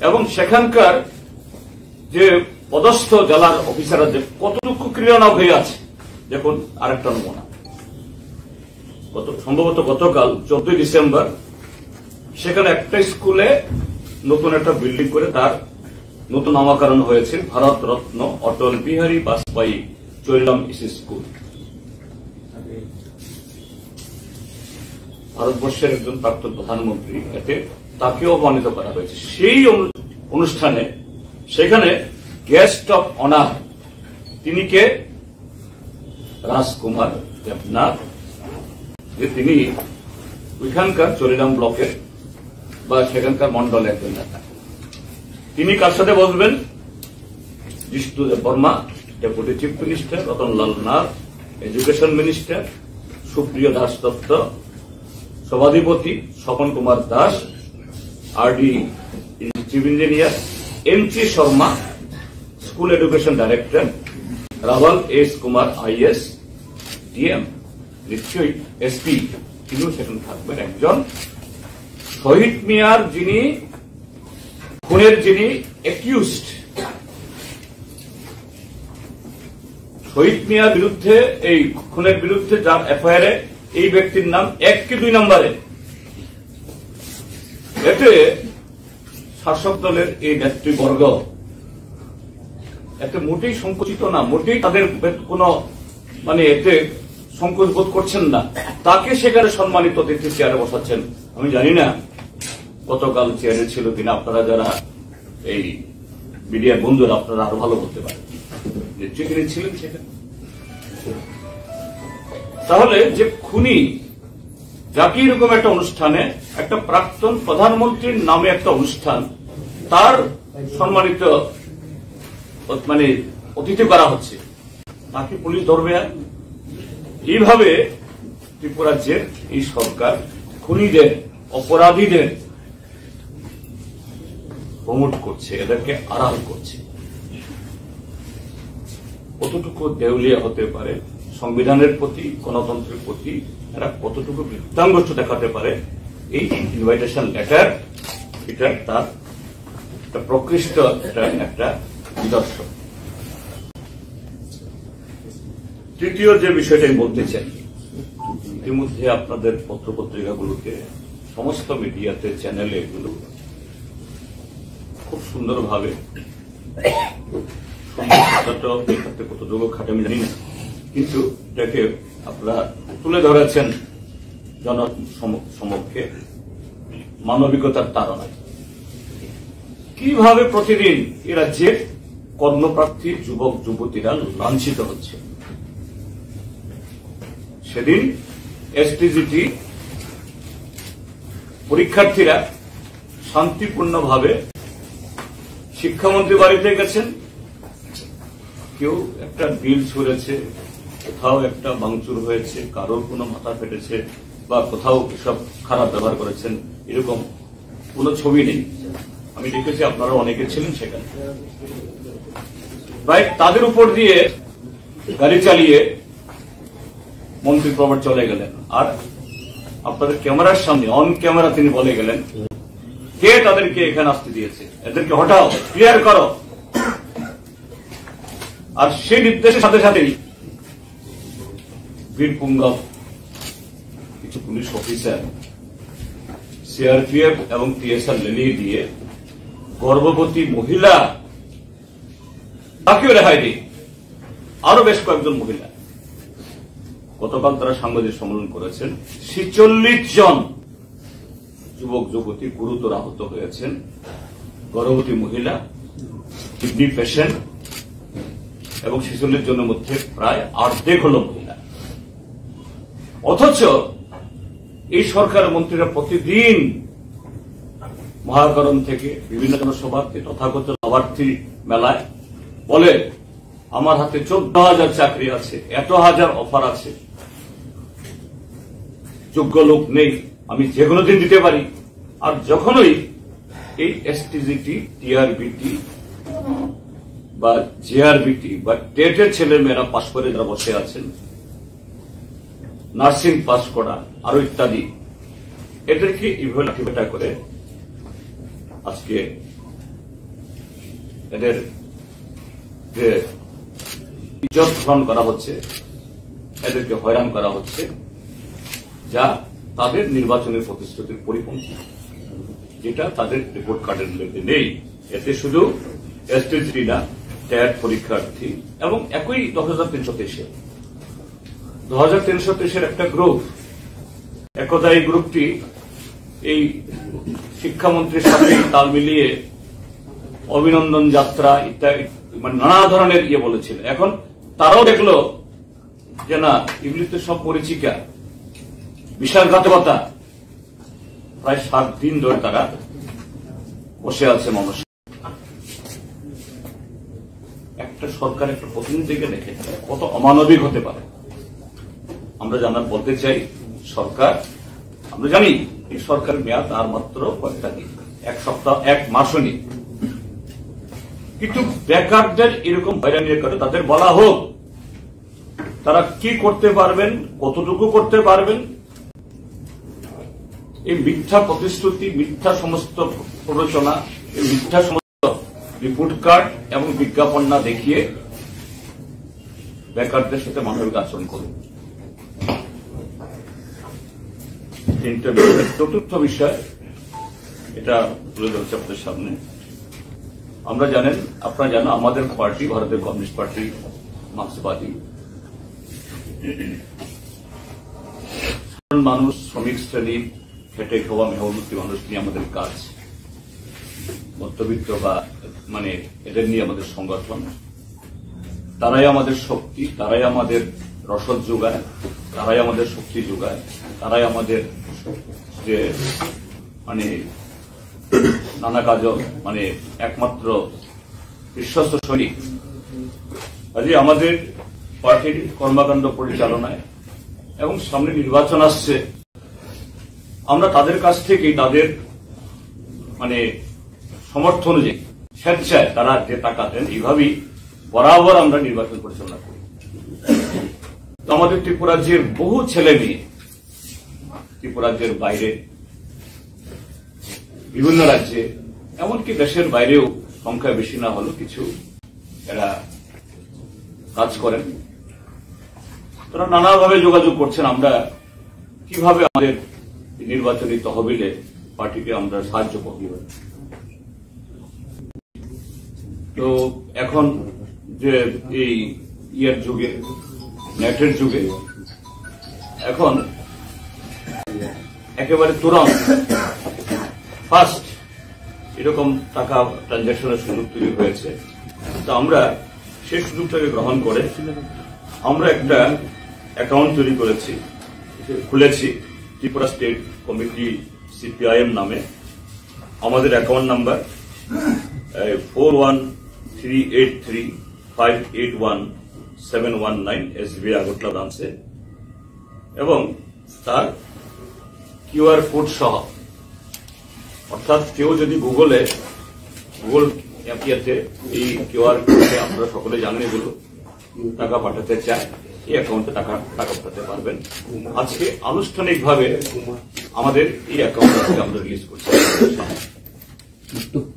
এবং সেখানকার যে পদস্থ জেলার অফিসাররা যে কতটুকু ক্রীড়ানক হয়ে আছে, দেখুন, আরেকটা নমুনা। গত, সম্ভবত গতকাল, চোদ্দই ডিসেম্বর, সেখানে একটা স্কুলে নতুন একটা বিল্ডিং করে তার নতুন নামকরণ হয়েছে ভারত রত্ন অটল বিহারী বাজপেয়ী চরিরাম ইসি স্কুল। ভারতবর্ষের একজন প্রাক্তন প্রধানমন্ত্রী, এতে তাকেও অপমানিত করা হয়েছে। সেই অনু-, অনুষ্ঠানে সেখানে গেস্ট অফ অনার তিনি কে? রাজকুমার দেবনাথ, যে তিনি ওইখানকার চরিরাম ব্লকের বা সেখানকার মণ্ডল একজন নেতা। তিনি কার সাথে বসবেন? Jishnu Debbarma, deputy chief minister, Ratanlal Nath, education minister, Supriya Das Datta, সভাধিপতি, Swapan Kumar Das, RD chief engineer, MC Sharma, school education director, Raval S Kumar IAS, DM, নিশ্চয়ই এসপি, তিনিও সেখানে থাকবেন। একজন শহীদ মিয়ার যিনি খুনের যিনি অ্যাকিউজড, শহীদ মিয়ার বিরুদ্ধে, এই খুনের বিরুদ্ধে যার এফআইআর এ এই ব্যক্তির নাম এক কি দুই নম্বরে, এতে শাসক দলের এই নেতৃবর্গ এতে মোটেই সংকুচিত না, মোটেই তাদের বে-, কোনো, মানে, এতে সংকোচ বোধ করছেন না। তাকে সেখানে সম্মানিত অতিথি চেয়ারে বসাচ্ছেন। আমি জানি না গতকাল চেয়ারে ছিল কিনা, আপনারা যারা এই মিডিয়ার বন্ধুরা, আপনারা আরো ভালো বলতে পারেন, নিশ্চয়ই তিনি ছিলেন সেখানে। তাহলে যে খুনি, যাকে এরকম একটা অনুষ্ঠানে একটা প্রাক্তন প্রধানমন্ত্রীর নামে একটা অনুষ্ঠান, তার সম্মানিত অত-, মানে অতিথি করা হচ্ছে, তাকে পুলিশ ধরবে? আর এইভাবে ত্রিপুরা রাজ্যের এই সরকার খুনিদের, অপরাধীদের প্রমোট করছে, এদেরকে আড়াল করছে। কতটুকু দেউলিয়া হতে পারে সংবিধানের প্রতি, গণতন্ত্রের প্রতি, এরা কতটুকু বৃত্তাঙ্গস্থ দেখাতে পারে, এই ইনভাইটেশন লেটার, এটা তার একটা প্রকৃষ্ট, এটা একটা নিদর্শন। তৃতীয় যে বিষয়টা আমি বলতে চাই, ইতিমধ্যে আপনাদের পত্রপত্রিকাগুলোতে, সমস্ত মিডিয়াতে, চ্যানেলে এগুলো খুব সুন্দরভাবে, সম্ভবত কতটুকু খাটে আমি জানি না, কিন্তু এটাকে আপনারা তুলে ধরেছেন জন সম-, সমক্ষে মানবিকতার তাড়নায়। কিভাবে প্রতিদিন এ রাজ্যের কর্মপ্রার্থী যুবক যুবতীরা লাঞ্ছিত হচ্ছে। সেদিন এসটিজিটি পরীক্ষার্থীরা শান্তিপূর্ণভাবে শিক্ষামন্ত্রী বাড়িতে গেছেন, কেউ একটা বিল ছুঁড়েছে, কোথাও একটা ভাঙচুর হয়েছে, কারোর কোনো মাথা ফেটেছে বা কোথাও সব খারাপ ব্যবহার করেছেন, এরকম কোনো ছবি নেই। আমি দেখেছি, আপনারা অনেকে ছিলেন সেখানে। রাইট, তাদের উপর দিয়ে গাড়ি চালিয়ে মন্ত্রী পরিবার চলে গেলেন। আর আপনাদের ক্যামেরার সামনে, অন ক্যামেরা তিনি বলে গেলেন, "কে তাদেরকে এখানে আসতে দিয়েছে? এদেরকে হটাও, ক্লিয়ার করো।" আর সেই নির্দেশের সাথে সাথেই বীর পুঙ্গব কিছু পুলিশ অফিসার সিআরপিএফ এবং টিএসআর লেলিয়ে দিয়ে গর্ভবতী মহিলা, তাকেও রেহাই দিন। আরো বেশ কয়েকজন মহিলা গতকাল তারা সাংবাদিক সম্মেলন করেছেন। ছেচল্লিশ জন যুবক যুবতী গুরুতর আহত হয়েছেন। গর্ভবতী মহিলা, কিডনি পেশেন্ট এবং ছেচল্লিশ জনের মধ্যে প্রায় অর্ধেক হলো মহিলা। অথচ এই সরকারের মন্ত্রীরা প্রতিদিন মহাকরণ থেকে বিভিন্ন জনসভাতে তথাকথিত লাভার্থী মেলায় বলে, "আমার হাতে চোদ্দ হাজার চাকরি আছে, এত হাজার অফার আছে, যোগ্য লোক নেই, আমি যে কোনো দিন দিতে পারি।" আর যখনই এই এসটিজিটি, টিআরবিটি বা জেআরবিটি বা টেটের ছেলে মেয়েরা পাশ করে যারা বসে আছেন, নার্সিং পাস করা, আরো ইত্যাদি, এদেরকে এইভাবে লাঠিপেটা করে আজকে এদের যে ইজ্জত হরণ করা হচ্ছে, এদেরকে হয়রান করা হচ্ছে, যা তাদের নির্বাচনের প্রতিশ্রুতির পরিপন্থী, যেটা তাদের রিপোর্ট কার্ডের মধ্যে নেই। এতে শুধু এসটিজিটি না, ট্যাট পরীক্ষার্থী এবং একই দশ হাজার তিনশো তেইশে, দশ হাজার তিনশো তেইশের একটা গ্রুপ, একদা এই গ্রুপটি এই শিক্ষামন্ত্রীর সাথে তাল মিলিয়ে অভিনন্দন যাত্রা ইত্যাদি, মানে, নানা ধরনের ইয়ে বলেছিল। এখন তারাও দেখলো যে না, এগুলি তো সব মরীচিকা, বিশ্বাসঘাতকতা। প্রায় সাত দিন ধরে তারা বসে আছে মানুষ। একটা সরকার একটা প্রতিনিধিকে দেখে কত অমানবিক হতে পারে। আমরা জানা বলতে চাই, সরকার, আমরা জানি এই সরকারের মেয়াদ আর মাত্র কয়েকটা দিন, এক সপ্তাহ, এক মাসও নেই, কিন্তু বেকারদের এরকম হয়রানির কারণে তাদের বলা হোক, তারা কি করতে পারবেন, কতটুকু করতে পারবেন। এই মিথ্যা প্রতিশ্রুতি, মিথ্যা সমস্ত প্ররোচনা, এই মিথ্যা সমস্ত রিপোর্ট কার্ড এবং বিজ্ঞাপন না দেখিয়ে বেকারদের সাথে মানবিক আচরণ করুন। তিনটা বিষয়। চতুর্থ বিষয়, এটা তুলে ধরছি আপনাদের সামনে। আমরা জানেন, আপনারা জানেন, আমাদের পার্টি, ভারতের কমিউনিস্ট পার্টি, মার্ক্সবাদী। সাধারণ মানুষ, শ্রমিক শ্রেণী, খেটে খাওয়া মেহনতি মানুষ নিয়ে আমাদের কাজ। মধ্যবিত্ত বা, মানে, এদের নিয়ে আমাদের সংগঠন। তারাই আমাদের শক্তি, তারাই আমাদের রসদ যোগায়, তারাই আমাদের শক্তি যোগায়, তারাই আমাদের যে, মানে, নানা কাজে, মানে, একমাত্র বিশ্বস্ত সৈনিক। কাজেই আমাদের পার্টির কর্মকাণ্ড পরিচালনায় এবং সামনে নির্বাচন আসছে, আমরা তাদের কাছ থেকে তাদের, মানে, সমর্থন অনুযায়ী স্বেচ্ছায় তারা যে টাকা দেন, এইভাবেই বরাবর আমরা নির্বাচন পরিচালনা করি। তো আমাদের ত্রিপুরা রাজ্যের বহু ছেলে মেয়ে, ত্রিপুরা রাজ্যের বাইরে, বিভিন্ন রাজ্যে, এমনকি দেশের বাইরেও সংখ্যা বেশি না হলেও কিছু এরা কাজ করেন। তারা নানাভাবে যোগাযোগ করছেন, আমরা কিভাবে আমাদের নির্বাচনী তহবিলে পার্টিকে আমরা সাহায্য করতে পারি। তো এখন যে এই ইয়ের যুগে, নেটের যুগে, এখন একেবারে তুরন্ত ফাস্ট এরকম টাকা ট্রানজ্যাকশনের সুযোগ তৈরি হয়েছে। তো আমরা সেই সুযোগটাকে গ্রহণ করে আমরা একটা অ্যাকাউন্ট তৈরি করেছি, খুলেছি ত্রিপুরা স্টেট কমিটি, সিপিআইএম নামে। আমাদের account number four one three eight three five eight one seven one nine SBI Agartala ব্রাঞ্চে এবং তার কিউআর কোড সহ, অর্থাৎ কেউ যদি গুগলে, গুগল অ্যাপে এই কিউআর কোডে, আপনারা সকলে জানেন এগুলো, টাকা পাঠাতে চায়, এই অ্যাকাউন্টে টাকা, টাকা পাঠাতে পারবেন। আজকে আনুষ্ঠানিকভাবে আমাদের এই অ্যাকাউন্ট আজকে আমরা রিলিজ করছি।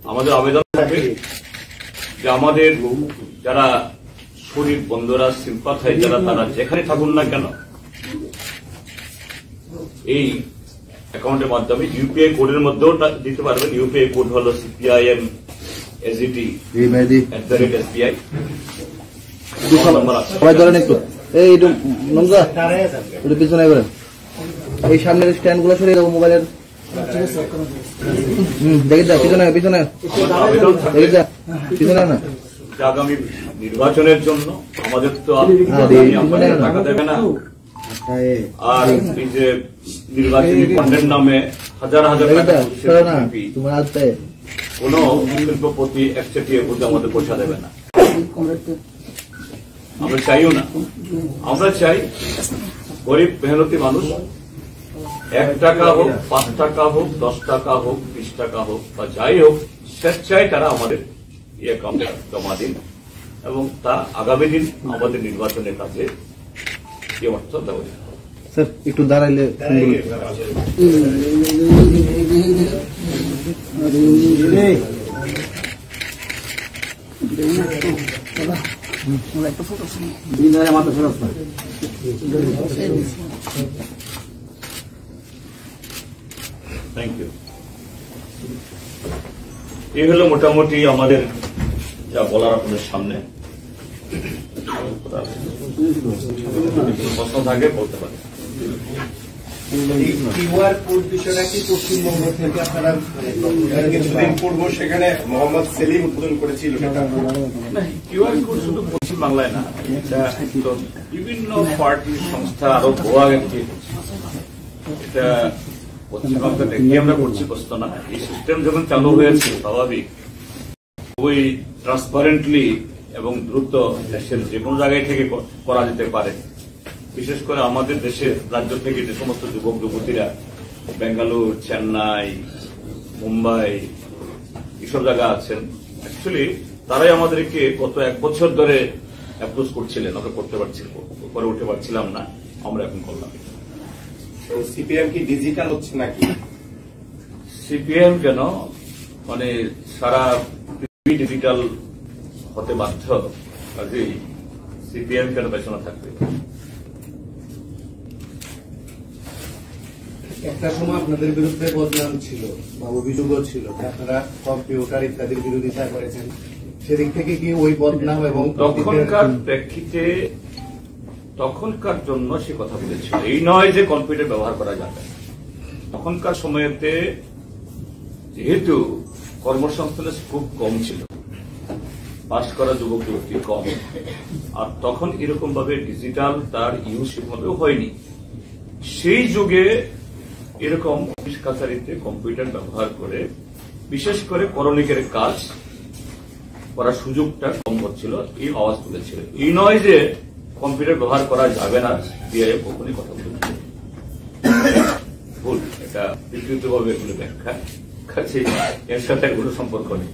আমাদের আবেদন থাকবে যে আমাদের যারা শরীফ বন্ধুরা, সিম্পাথাইজাররা, তারা যেখানে থাকুন না কেন, এই অ্যাকাউন্টের মাধ্যমে ইউপিআই কোডের মধ্যেও টা-, দিতে পারবেন। ইউপিআই কোড হলো সিপিআইএম এজিটি এই ভাই দি। At the rate SBI. একটু সবাই, সবাই ধরেন একটু। এই একটু নোংরা, একটু পিছনে করেন। এই সামনের স্ট্যান্ড গুলো সরিয়ে দেবো মোবাইলের। হুম, দেখে যা, পিছনে, পিছনে। দেখে যা, পিছনে না। যে আগামী নির্বাচনের জন্য আমাদের তো আর হ্যাঁ, এই আপনারা টাকা দেবে না। আর এই যে নির্বাচনী বন্ডের নামে হাজার হাজার টাকা শিল্পপতি, কোনো শিল্পপতি একচেটিয়া বুঝে আমাদের পয়সা দেবে না। আমরা চাইও না। আমরা চাই গরিব মেহনতি মানুষ এক টাকা হোক, পাঁচ টাকা হোক, দশ টাকা হোক, বিশ টাকা হোক বা যাই হোক, স্বেচ্ছায় তারা আমাদের এই অ্যাকাউন্টে জমা দিন এবং তা আগামী দিন আমাদের নির্বাচনের কাজে এই অর্থ ব্যবহৃত হবে। স্যার, একটু দাঁড়াইলে সুন্দর হতো। Thank you. এই হলো মোটামুটি আমাদের যা বলার আপনাদের সামনে। প্রশ্ন থাকে বলতে পারেন। এই কিউআর কোড বিষয়টা কি পশ্চিমবঙ্গ থেকে আপনারা, মানে, কিছুদিন পূর্ব সেখানে মোহাম্মদ সেলিম উদ্বোধন করেছিল সেটা? না, কিউআর কোড শুধু পশ্চিম বাংলায় না, এটা তো বিভিন্ন পার্টি সংস্থা আরো বহু আগে থেকে করছে। এটা পশ্চিমবঙ্গ থেকে আমরা করছি, বস্তু না। এই সিস্টেম যখন চালু হয়েছে, স্বাভাবিক, খুবই ট্রান্সপারেন্টলি এবং দ্রুত দেশের যে কোনো জায়গায় থেকে ক-, করা যেতে পারে। বিশেষ করে আমাদের দেশের রাজ্য থেকে যে সমস্ত যুবক যুবতীরা বেঙ্গালোর, চেন্নাই, মুম্বাই, এইসব জায়গা আছেন, অ্যাকচুয়ালি তারাই আমাদেরকে গত এক বছর ধরে অ্যাপ্রোচ করছিলেন, আমরা করতে পারছি, করে উঠে পারছিলাম না, আমরা এখন করলাম। তো সিপিএম কি ডিজিটাল হচ্ছে নাকি? সিপিএম কেন, মানে, সারা পৃথিবী ডিজিটাল হতে বাধ্য, কাজেই সিপিএম কেন পেছনে থাকবে? একটা সময় আপনাদের বিরুদ্ধে বদনাম ছিল বা অভিযোগও ছিল যে আপনারা কম্পিউটার ইত্যাদির বিরোধিতা করেছেন, সেদিক থেকে কি ওই বদনাম এবং তখনকার প্রেক্ষিতে, তখনকার জন্য সে কথা বলেছিল, এই নয় যে কম্পিউটার ব্যবহার করা যাবে না। তখনকার সময়তে যেহেতু কর্মসংস্থানের স্কোপ কম ছিল, পাশ করা যুবক যুবতী কম, আর তখন এরকম ভাবে ডিজিটাল তার ইউজ সেভাবেও হয়নি। সেই যুগে এরকম অফিস কাছারিতে কম্পিউটার ব্যবহার করে বিশেষ করে করণিকের কাজ করার সুযোগটা কম হচ্ছিল, এই আওয়াজ তুলেছিল। এই নয় যে কম্পিউটার ব্যবহার করা যাবে না, বিআইএফ কখনোই কথা বলেছে। ভুল, এটা বিকৃতভাবে এগুলো ব্যাখ্যা, কাজেই এর সাথে কোনো সম্পর্ক নেই।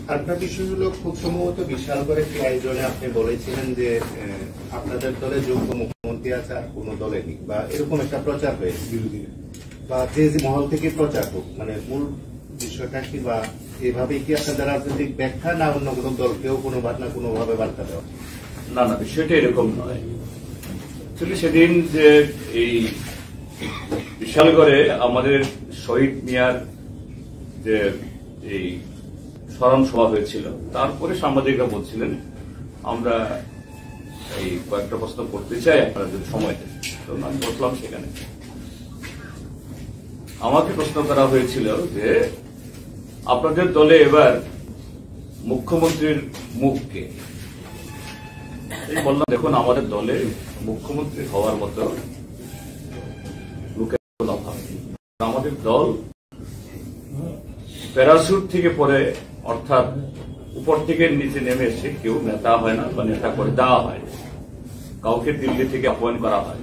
আরেকটা বিষয় হলো, খুব সম্ভবত বিশাল করে একটি আয়োজনে আপনি বলেছিলেন যে, আহ, আপনাদের দলে যোগ্য মুখ্যমন্ত্রী আছে, আর কোনো দলে নেই, বা এরকম একটা প্রচার হয়েছে বিরোধীরা, বা যে যে মহল থেকে প্রচার হোক, মানে মূল বিষয়টা কি, বা এভাবে কি আপনাদের রাজনৈতিক ব্যাখ্যা, না অন্য কোনো দলকেও কোনো বা-, না কোনোভাবে বার্তা দেওয়া? না, না, বিষয়টা এরকম নয়। Actually সেদিন যে এই বিশালগড়ে আমাদের শহীদ মিয়ার যে এই স্মরণ সভা হয়েছিল, তারপরে সাংবাদিকরা বলছিলেন, "আমরা এই কয়েকটা প্রশ্ন করতে চাই, আপনারা যদি সময় দেন।" তো আমি বসলাম সেখানে। আমাকে প্রশ্ন করা হয়েছিল যে, "আপনাদের দলে এবার মুখ্যমন্ত্রীর মুখ কে?" আমি বললাম, "দেখুন, আমাদের দলে মুখ্যমন্ত্রী হওয়ার মতো লোকের কোনো অভাব নেই। আমাদের দল প্যারাশুট থেকে পড়ে, অর্থাৎ উপর থেকে নিচে নেমে এসে কেউ নেতা হয় না বা নেতা করে দেওয়া হয় না, কাউকে দিল্লি থেকে অ্যাপয়েন্ট করা হয়।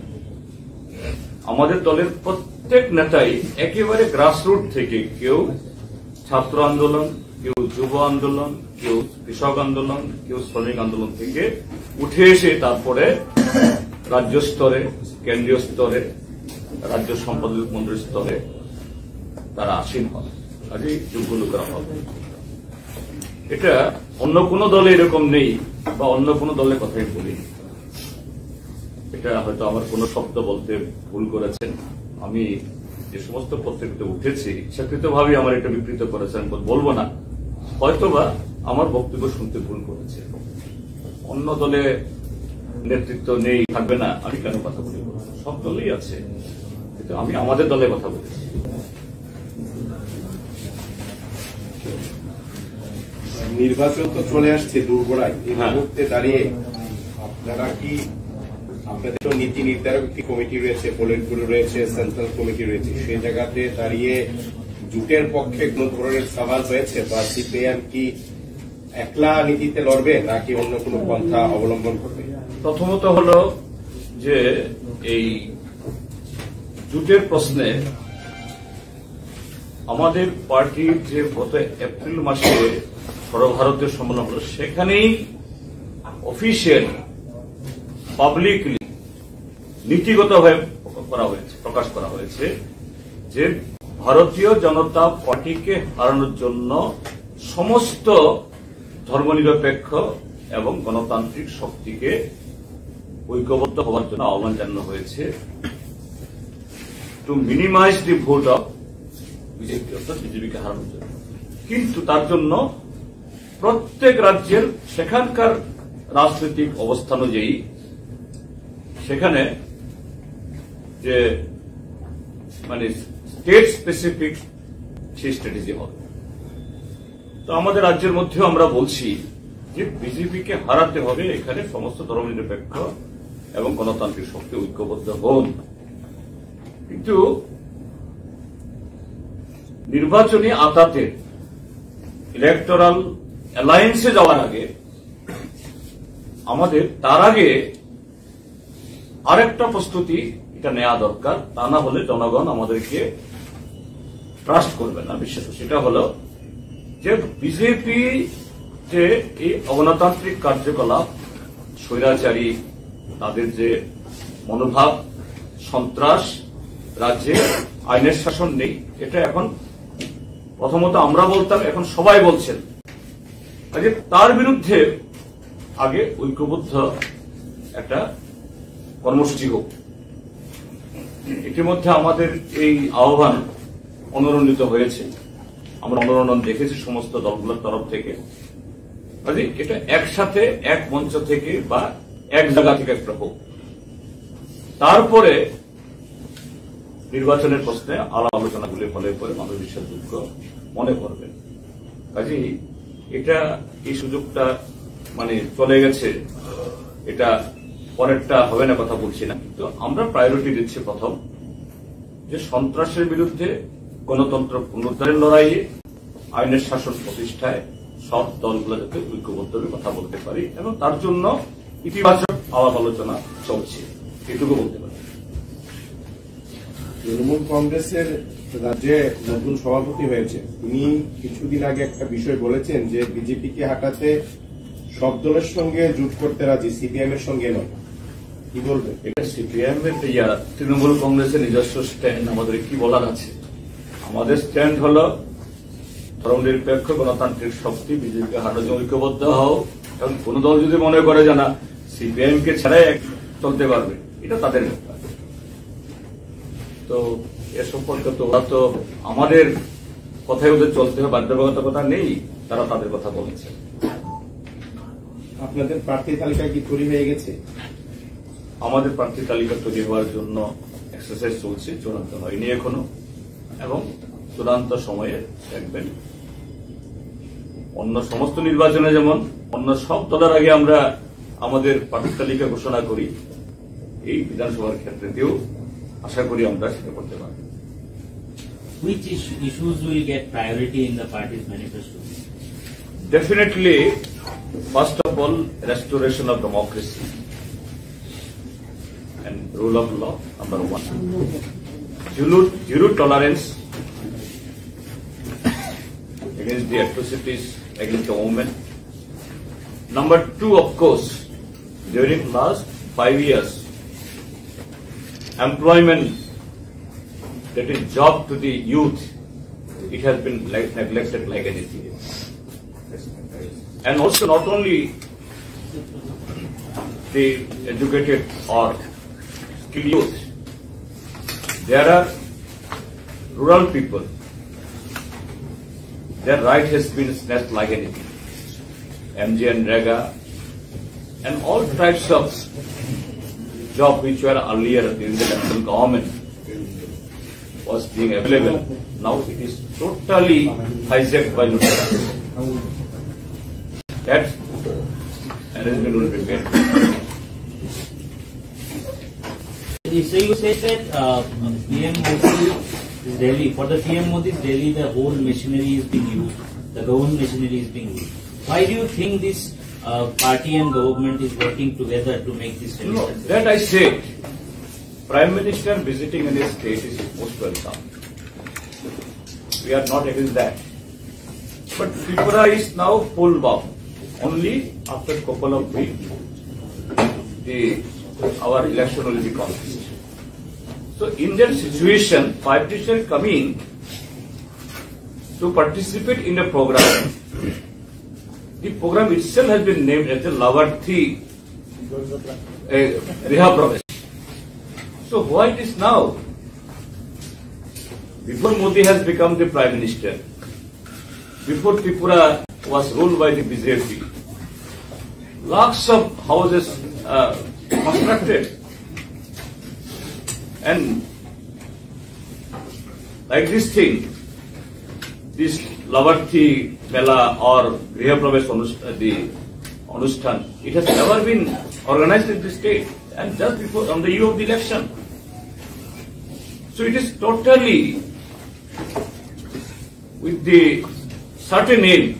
আমাদের দলের প্রত্যেক নেতাই একেবারে গ্রাসরুট থেকে, কেউ ছাত্র আন্দোলন, কেউ যুব আন্দোলন, কেউ কৃষক আন্দোলন, কেউ শ্রমিক আন্দোলন থেকে উঠে এসে তারপরে রাজ্য স্তরে, কেন্দ্রীয় স্তরে, রাজ্য সম্পাদক মন্ডলীর স্তরে তারা আসীন হন। কাজেই যোগ্য লোকেরা হন। এটা অন্য কোনো দলে এরকম নেই বা অন্য কোনো দলের কথা আমি বলিনি। এটা হয়তো আমার কোনো শব্দ বলতে ভুল করেছেন। আমি যে সমস্ত পত্রিকাতে উঠেছি, ইচ্ছাকৃতভাবেই আমার এটা বিকৃত করেছে, আমি বল-, বলবো না। হয়তোবা আমার বক্তব্য শুনতে ভুল করেছে। অন্য দলে নেতৃত্ব নেই, থাকবে না, আমি কেন কথা বলি বলবো? সব দলেই আছে, কিন্তু আমি আমাদের দলে কথা বলেছি। নির্বাচন তো চলে আসছে দোরগোড়ায়, এই হ্যাঁ। মুহূর্তে দাঁড়িয়ে আপনারা কি, আপনাদের তো নীতি নির্ধারক একটি কমিটি রয়েছে, পলিট ব্যুরো রয়েছে, সেন্ট্রাল কমিটি রয়েছে, সেই জায়গাতে দাঁড়িয়ে জোটের পক্ষে কোনো ধরনের সওয়াল রয়েছে বা সিপিআইএম কি একলা নীতিতে লড়বে নাকি অন্য কোনো পন্থা অবলম্বন করবে? প্রথমত হলো যে এই জোটের প্রশ্নে আমাদের পার্টির যে গত এপ্রিল মাসে সর্বভারতীয় সম্মেলন হলো, সেখানেই অফিসিয়ালি, পাবলিকলি, নীতিগতভাবে করা হয়েছে, প্রকাশ করা হয়েছে যে ভারতীয় জনতা পার্টিকে হারানোর জন্য সমস্ত ধর্মনিরপেক্ষ এবং গণতান্ত্রিক শক্তিকে ঐক্যবদ্ধ হওয়ার জন্য আহ্বান জানানো হয়েছে, to minimize the vote of BJP, অর্থাৎ বিজেপিকে হারানোর জন্য। কিন্তু তার জন্য প্রত্যেক রাজ্যের সেখানকার রাজনৈতিক অবস্থা অনুযায়ী সেখানে যে মানে স্টেট স্পেসিফিক সেই স্ট্র্যাটেজি হবে। তো আমাদের রাজ্যের মধ্যেও আমরা বলছি যে বিজেপিকে হারাতে হবে, এখানে সমস্ত ধর্মনিরপেক্ষ এবং গণতান্ত্রিক শক্তি ঐক্যবদ্ধ হন। কিন্তু নির্বাচনী আতাতে, ইলেকটোরাল অ্যালায়েন্সে যাওয়ার আগে আমাদের তার আগে আরেকটা প্রস্তুতি এটা নেওয়া দরকার, তা না হলে জনগণ আমাদেরকে ট্রাস্ট করবে না, বিশ্বাস করবে। সেটা হলো যে বিজেপি যে এই অগণতান্ত্রিক কার্যকলাপ, স্বৈরাচারী, তাদের যে মনোভাব, সন্ত্রাস, রাজ্যে আইনের শাসন নেই, এটা এখন প্রথমত আমরা বলতাম, এখন সবাই বলছেন। কাজে তার বিরুদ্ধে আগে ঐক্যবদ্ধ একটা কর্মসূচি হোক। ইতিমধ্যে আমাদের এই আহ্বান অনুরণিত হয়েছে, আমরা অনুরণন দেখেছি সমস্ত দলগুলোর তরফ থেকে। কাজে এটা একসাথে এক মঞ্চ থেকে বা এক জায়গা থেকে একটা হোক, তারপরে নির্বাচনের প্রশ্নে আলাপ আলোচনাগুলি হলে পরে মানুষ বিশ্বাসযোগ্য মনে করবেন। কাজেই এটা, এই সুযোগটা মানে চলে গেছে, এটা পরেরটা হবে না কথা বলছি না, কিন্তু আমরা প্রায়োরিটি দিচ্ছি প্রথম যে সন্ত্রাসের বিরুদ্ধে গণতন্ত্র পুনরুদ্ধারের লড়াইয়ে, আইনের শাসন প্রতিষ্ঠায় সব দলগুলো যাতে ঐক্যবদ্ধভাবে কথা বলতে পারি এবং তার জন্য ইতিবাচক আলাপ আলোচনা চলছে, এটুকু বলতে পারি। তৃণমূল কংগ্রেসের রাজ্যে নতুন সভাপতি হয়েছে, তিনি কিছুদিন আগে একটা বিষয় বলেছেন যে বিজেপিকে হারাতে সব দলের সঙ্গে জোট করতে রাজি, সিপিআইএম এর সঙ্গে নয়। কি বলবেন? এটা সিপিআইএম এর, ইয়া, তৃণমূল কংগ্রেসের নিজস্ব স্ট্যান্ড, আমাদের কি বলার আছে? আমাদের স্ট্যান্ড হলো ধর্মনিরপেক্ষ গণতান্ত্রিক শক্তি বিজেপিকে হারানোর জন্য ঐক্যবদ্ধ হও, এবং কোনো দল যদি মনে করে যে না, সিপিআইএম কে ছাড়াই এক চলতে পারবে, এটা তাদের ব্যাপার। তো এ সম্পর্কে তো ওরা তো আমাদের কথায় ওদের চলতে হবে, বাধ্যবাধকতা নেই, তারা তাদের কথা বলেছে। আপনাদের প্রার্থী তালিকা কি তৈরি হয়ে গেছে? আমাদের প্রার্থী তালিকা তৈরি হওয়ার জন্য এক্সারসাইজ চলছে, চূড়ান্ত হয়নি এখনো, এবং চূড়ান্ত সময়ে দেখবেন। অন্য সমস্ত নির্বাচনে যেমন অন্য সব দলের আগে আমরা আমাদের প্রার্থী তালিকা ঘোষণা করি, এই বিধানসভার ক্ষেত্রেতেও আশা করি আমরা সেটা করতে পারব। Which is- issues will get priority in the party's manifesto? Definitely, first of all, restoration of democracy and rule of law, number one. Zero, zero tolerance against the atrocities against the women. Number two, of course, during last five years, employment, that is job to the youth, it has been, like, neglected like anything. And also, not only the educated or skilled youth, there are rural people, their right has been snatched like anything. MGNREGA and all types of job which were earlier in the central government was being available. Now it is totally hijacked by Lutera. That arrangement will be made. So you said that uh, P M Modi is Delhi, for the P M Modi's Delhi, the whole machinery is being used, the government machinery is being used. Why do you think this uh, party and government is working together to make this No, solution? That I said, Prime Minister visiting any state is most welcome. We are not against that. But Tripura is now full bound. Only after couple of weeks, the our election will be contested. So in that situation, five teacher coming to participate in the program. The program itself has been named as the Labarthi uh, Griha Pravesh. So why it is now? Before Modi has become the Prime Minister, before Tripura was ruled by the B J P, lakhs of houses uh, constructed, and like this thing, this Labarthi Mela or Griha Pravesh Anust- uh, the Anusthan, it has never been organized in the state, and just before, on the eve of the election. So it is totally with the certain aim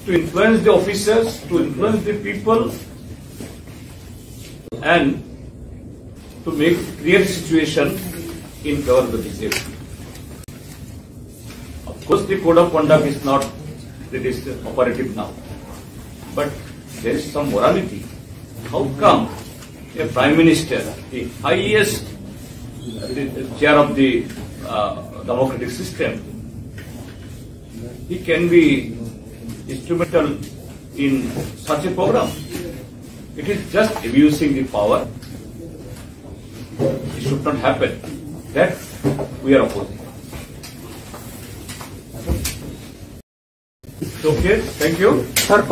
to influence the officers, to influence the people, and to make create situation in favor of the B J P. Of course, the code of conduct is not, it is operative now, but there is some morality. How come a prime minister, the highest uh, the chair of the uh, democratic system, he can be instrumental in such a program? It is just abusing the power. It should not happen. That we are opposing. Okay, thank you. Sir,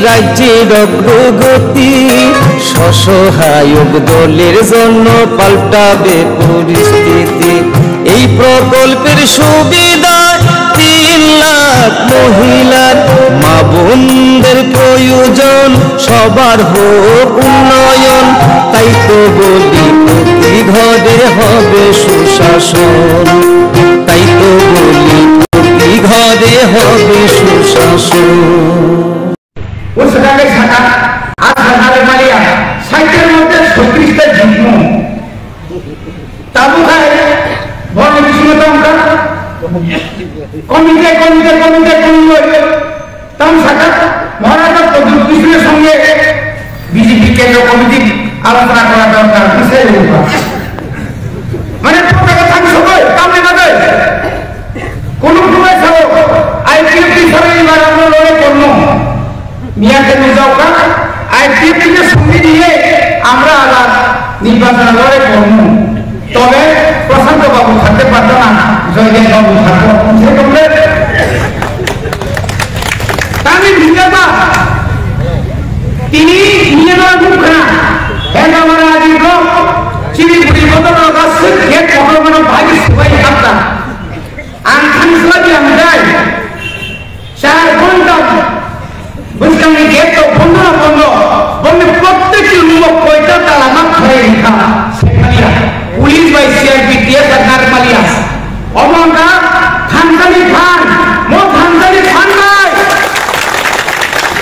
রাজ্যের অগ্রগতি, স্বসহায়ক দলের জন্য পাল্টাবে পরিস্থিতি। এই প্রকল্পের সুবিধায় তিন লাখ মহিলার, মা বোনদের প্রয়োজন সবার হোক উন্নয়ন। তাই তো বলি প্রতি ঘরে হবে সুশাসন, তাই তো বলি প্রতি ঘরে হবে সুশাসন। O swkang khe sakha, a sakha le maliya, saitel mote soitrish ta jikmu. Tabuk hai, borni bisingo tongkha. Komite, komite, komite, komite. Tam sakha, Maharaj Pradyut Kishore songe B J P kendro committee alochona kora dorkar, bisai upa. Mane, proteka thang sogoi, tamni bagoi. Kono kono sao, I P F T sarani bara amro lore kormo. Miya khe nujao kha, I P F T ke songwi diye, amra abar nirbachon lore kormo. Tobe Prashanto babu thakte parto na, Joydev babu thakto. Se tomre tani bhingaba, tini niya na mukha, he kamara adi ko, chini budi botol ka sik he kokol mano bhagi subai hakta. Ang thangsla di ang dai. Char ghonta bwskangni gate rok bondo na bondo, boni prottekti room o koita tala ma khlai rikha, se maliya. Police bai C R P T F bai narwk maliya. Omo wngkha thansani phan, mo thansani phan bai.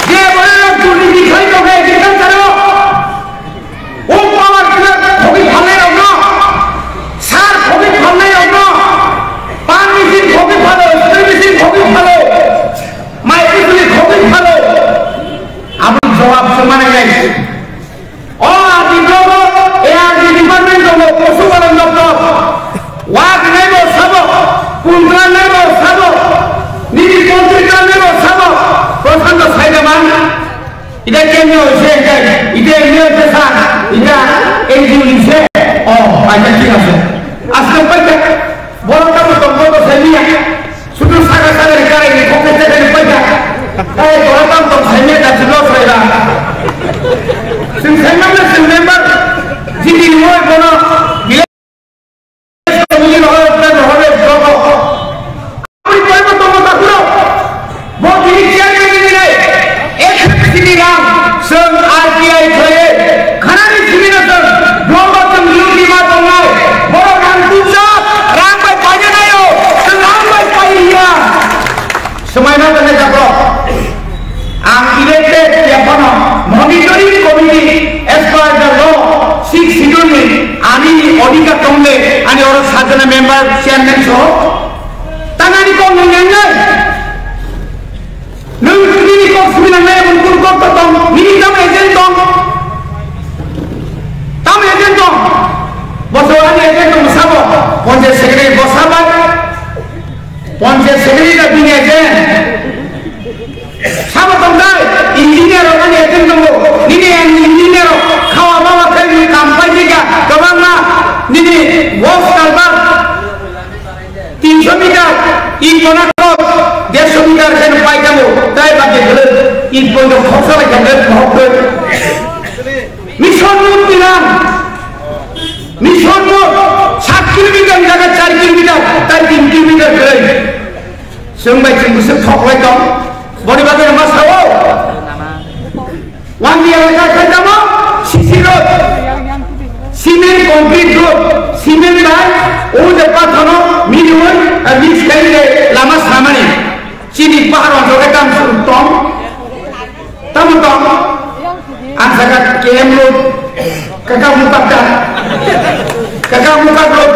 Je borok durniti khai tongkha agriculture o, O power plant khogwi phalnai rokno, sar khogwi phalnai rokno, pan machine khogwi phalo, spray machine khogwi phalo, mai bujli khogwi phalo. Aboni jawab se manai nai. O R D block o, A R D department tongo, Posu Palan Doptor. Wak nai bo sabo, Kuntla nai bo sabo, nini Kontrika nai bo sabo, Prashanto Saidaman. Ita kemio se, ita, ita M L A se sa, ita N G O ni se. Oh, paita thik ase. Aswk paita. Borok tamo tong, borok sai miya. Sudu saga saga ni karai ni kokte te ni paita. Ai, borok tamo tong sai miya, ta sudu sai ba. Sing sai ma na sing member. Jini ni moi bono. Swmaina tongwi jago. Ang elected yaphano monitoring committee as per the law six schedule ni ani odhikar tongde ani oro sajana member chairman soho tangani kok nang yang nai. Nung nini kok simi nang nai mun kun kok to tong nini tam agent tong. Tam agent tong. Boso ani agent tong sabo. Ponchayat secretary bosabai. Ponchayat secretary da bini agent. Sabo tongdai, engineer rok ani agent tongo. Nini ang engineer rok khawa bawa khe nini kam pai jega kwbangma nini works kalbar tinsho meter, in kona kok dersho meter khe pai tamo. Tai ba de bele in pondo khoksa bai khe mohok khe. Mission road bilang. Mission road sat kilometer jaga char kilometer, tai tin kilometer kwrwi. Chwng bai chwng bwswk thoklai tong. Boni bagwi ma sao? Wangwi elaka khai tamo C C road, cement concrete road, cement bai o je pathono minimal, eh, mix khai je lama samani. Chini pahar onjol khe tam tong. Tamo tong? Ang saka K M road, kaka mukak da. Kaka mukak road.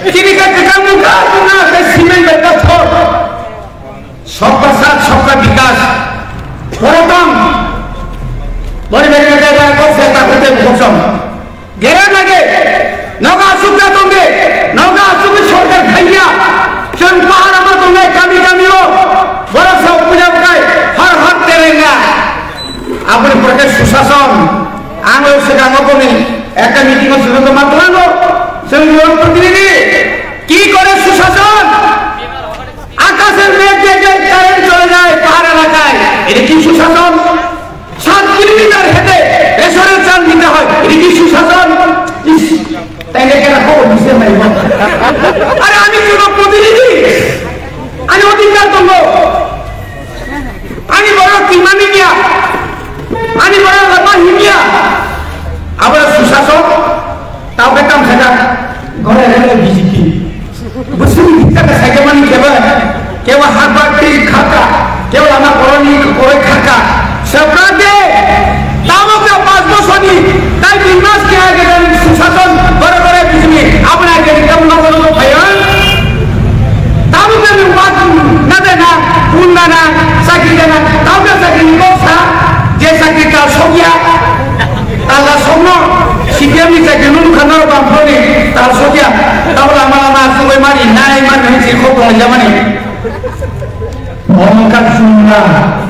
Chini ka kaka mukak na ka cement bai pathor. Sabka saath, sabka vikas. Prothom. Bari bari ka jaga ko se ta hote buksom. Gera lage, nogo aswk da tongde, nogo aswk sorkar khaiya, chwng pahar ama tongnai kami kami o, borok sa puja bukai, har har terenga. Aboni pore khe susason, ang o swkang o boni ekta meeting o swkang ma tlango, chwng borok protinidhi, ki kore susason? আকাশের মেঘ দেখলে কারেন্ট চলে যায় পাহাড় এলাকায়, এটা কি সুশাসন? kok tonglaijamani. Omo wngkha jumla.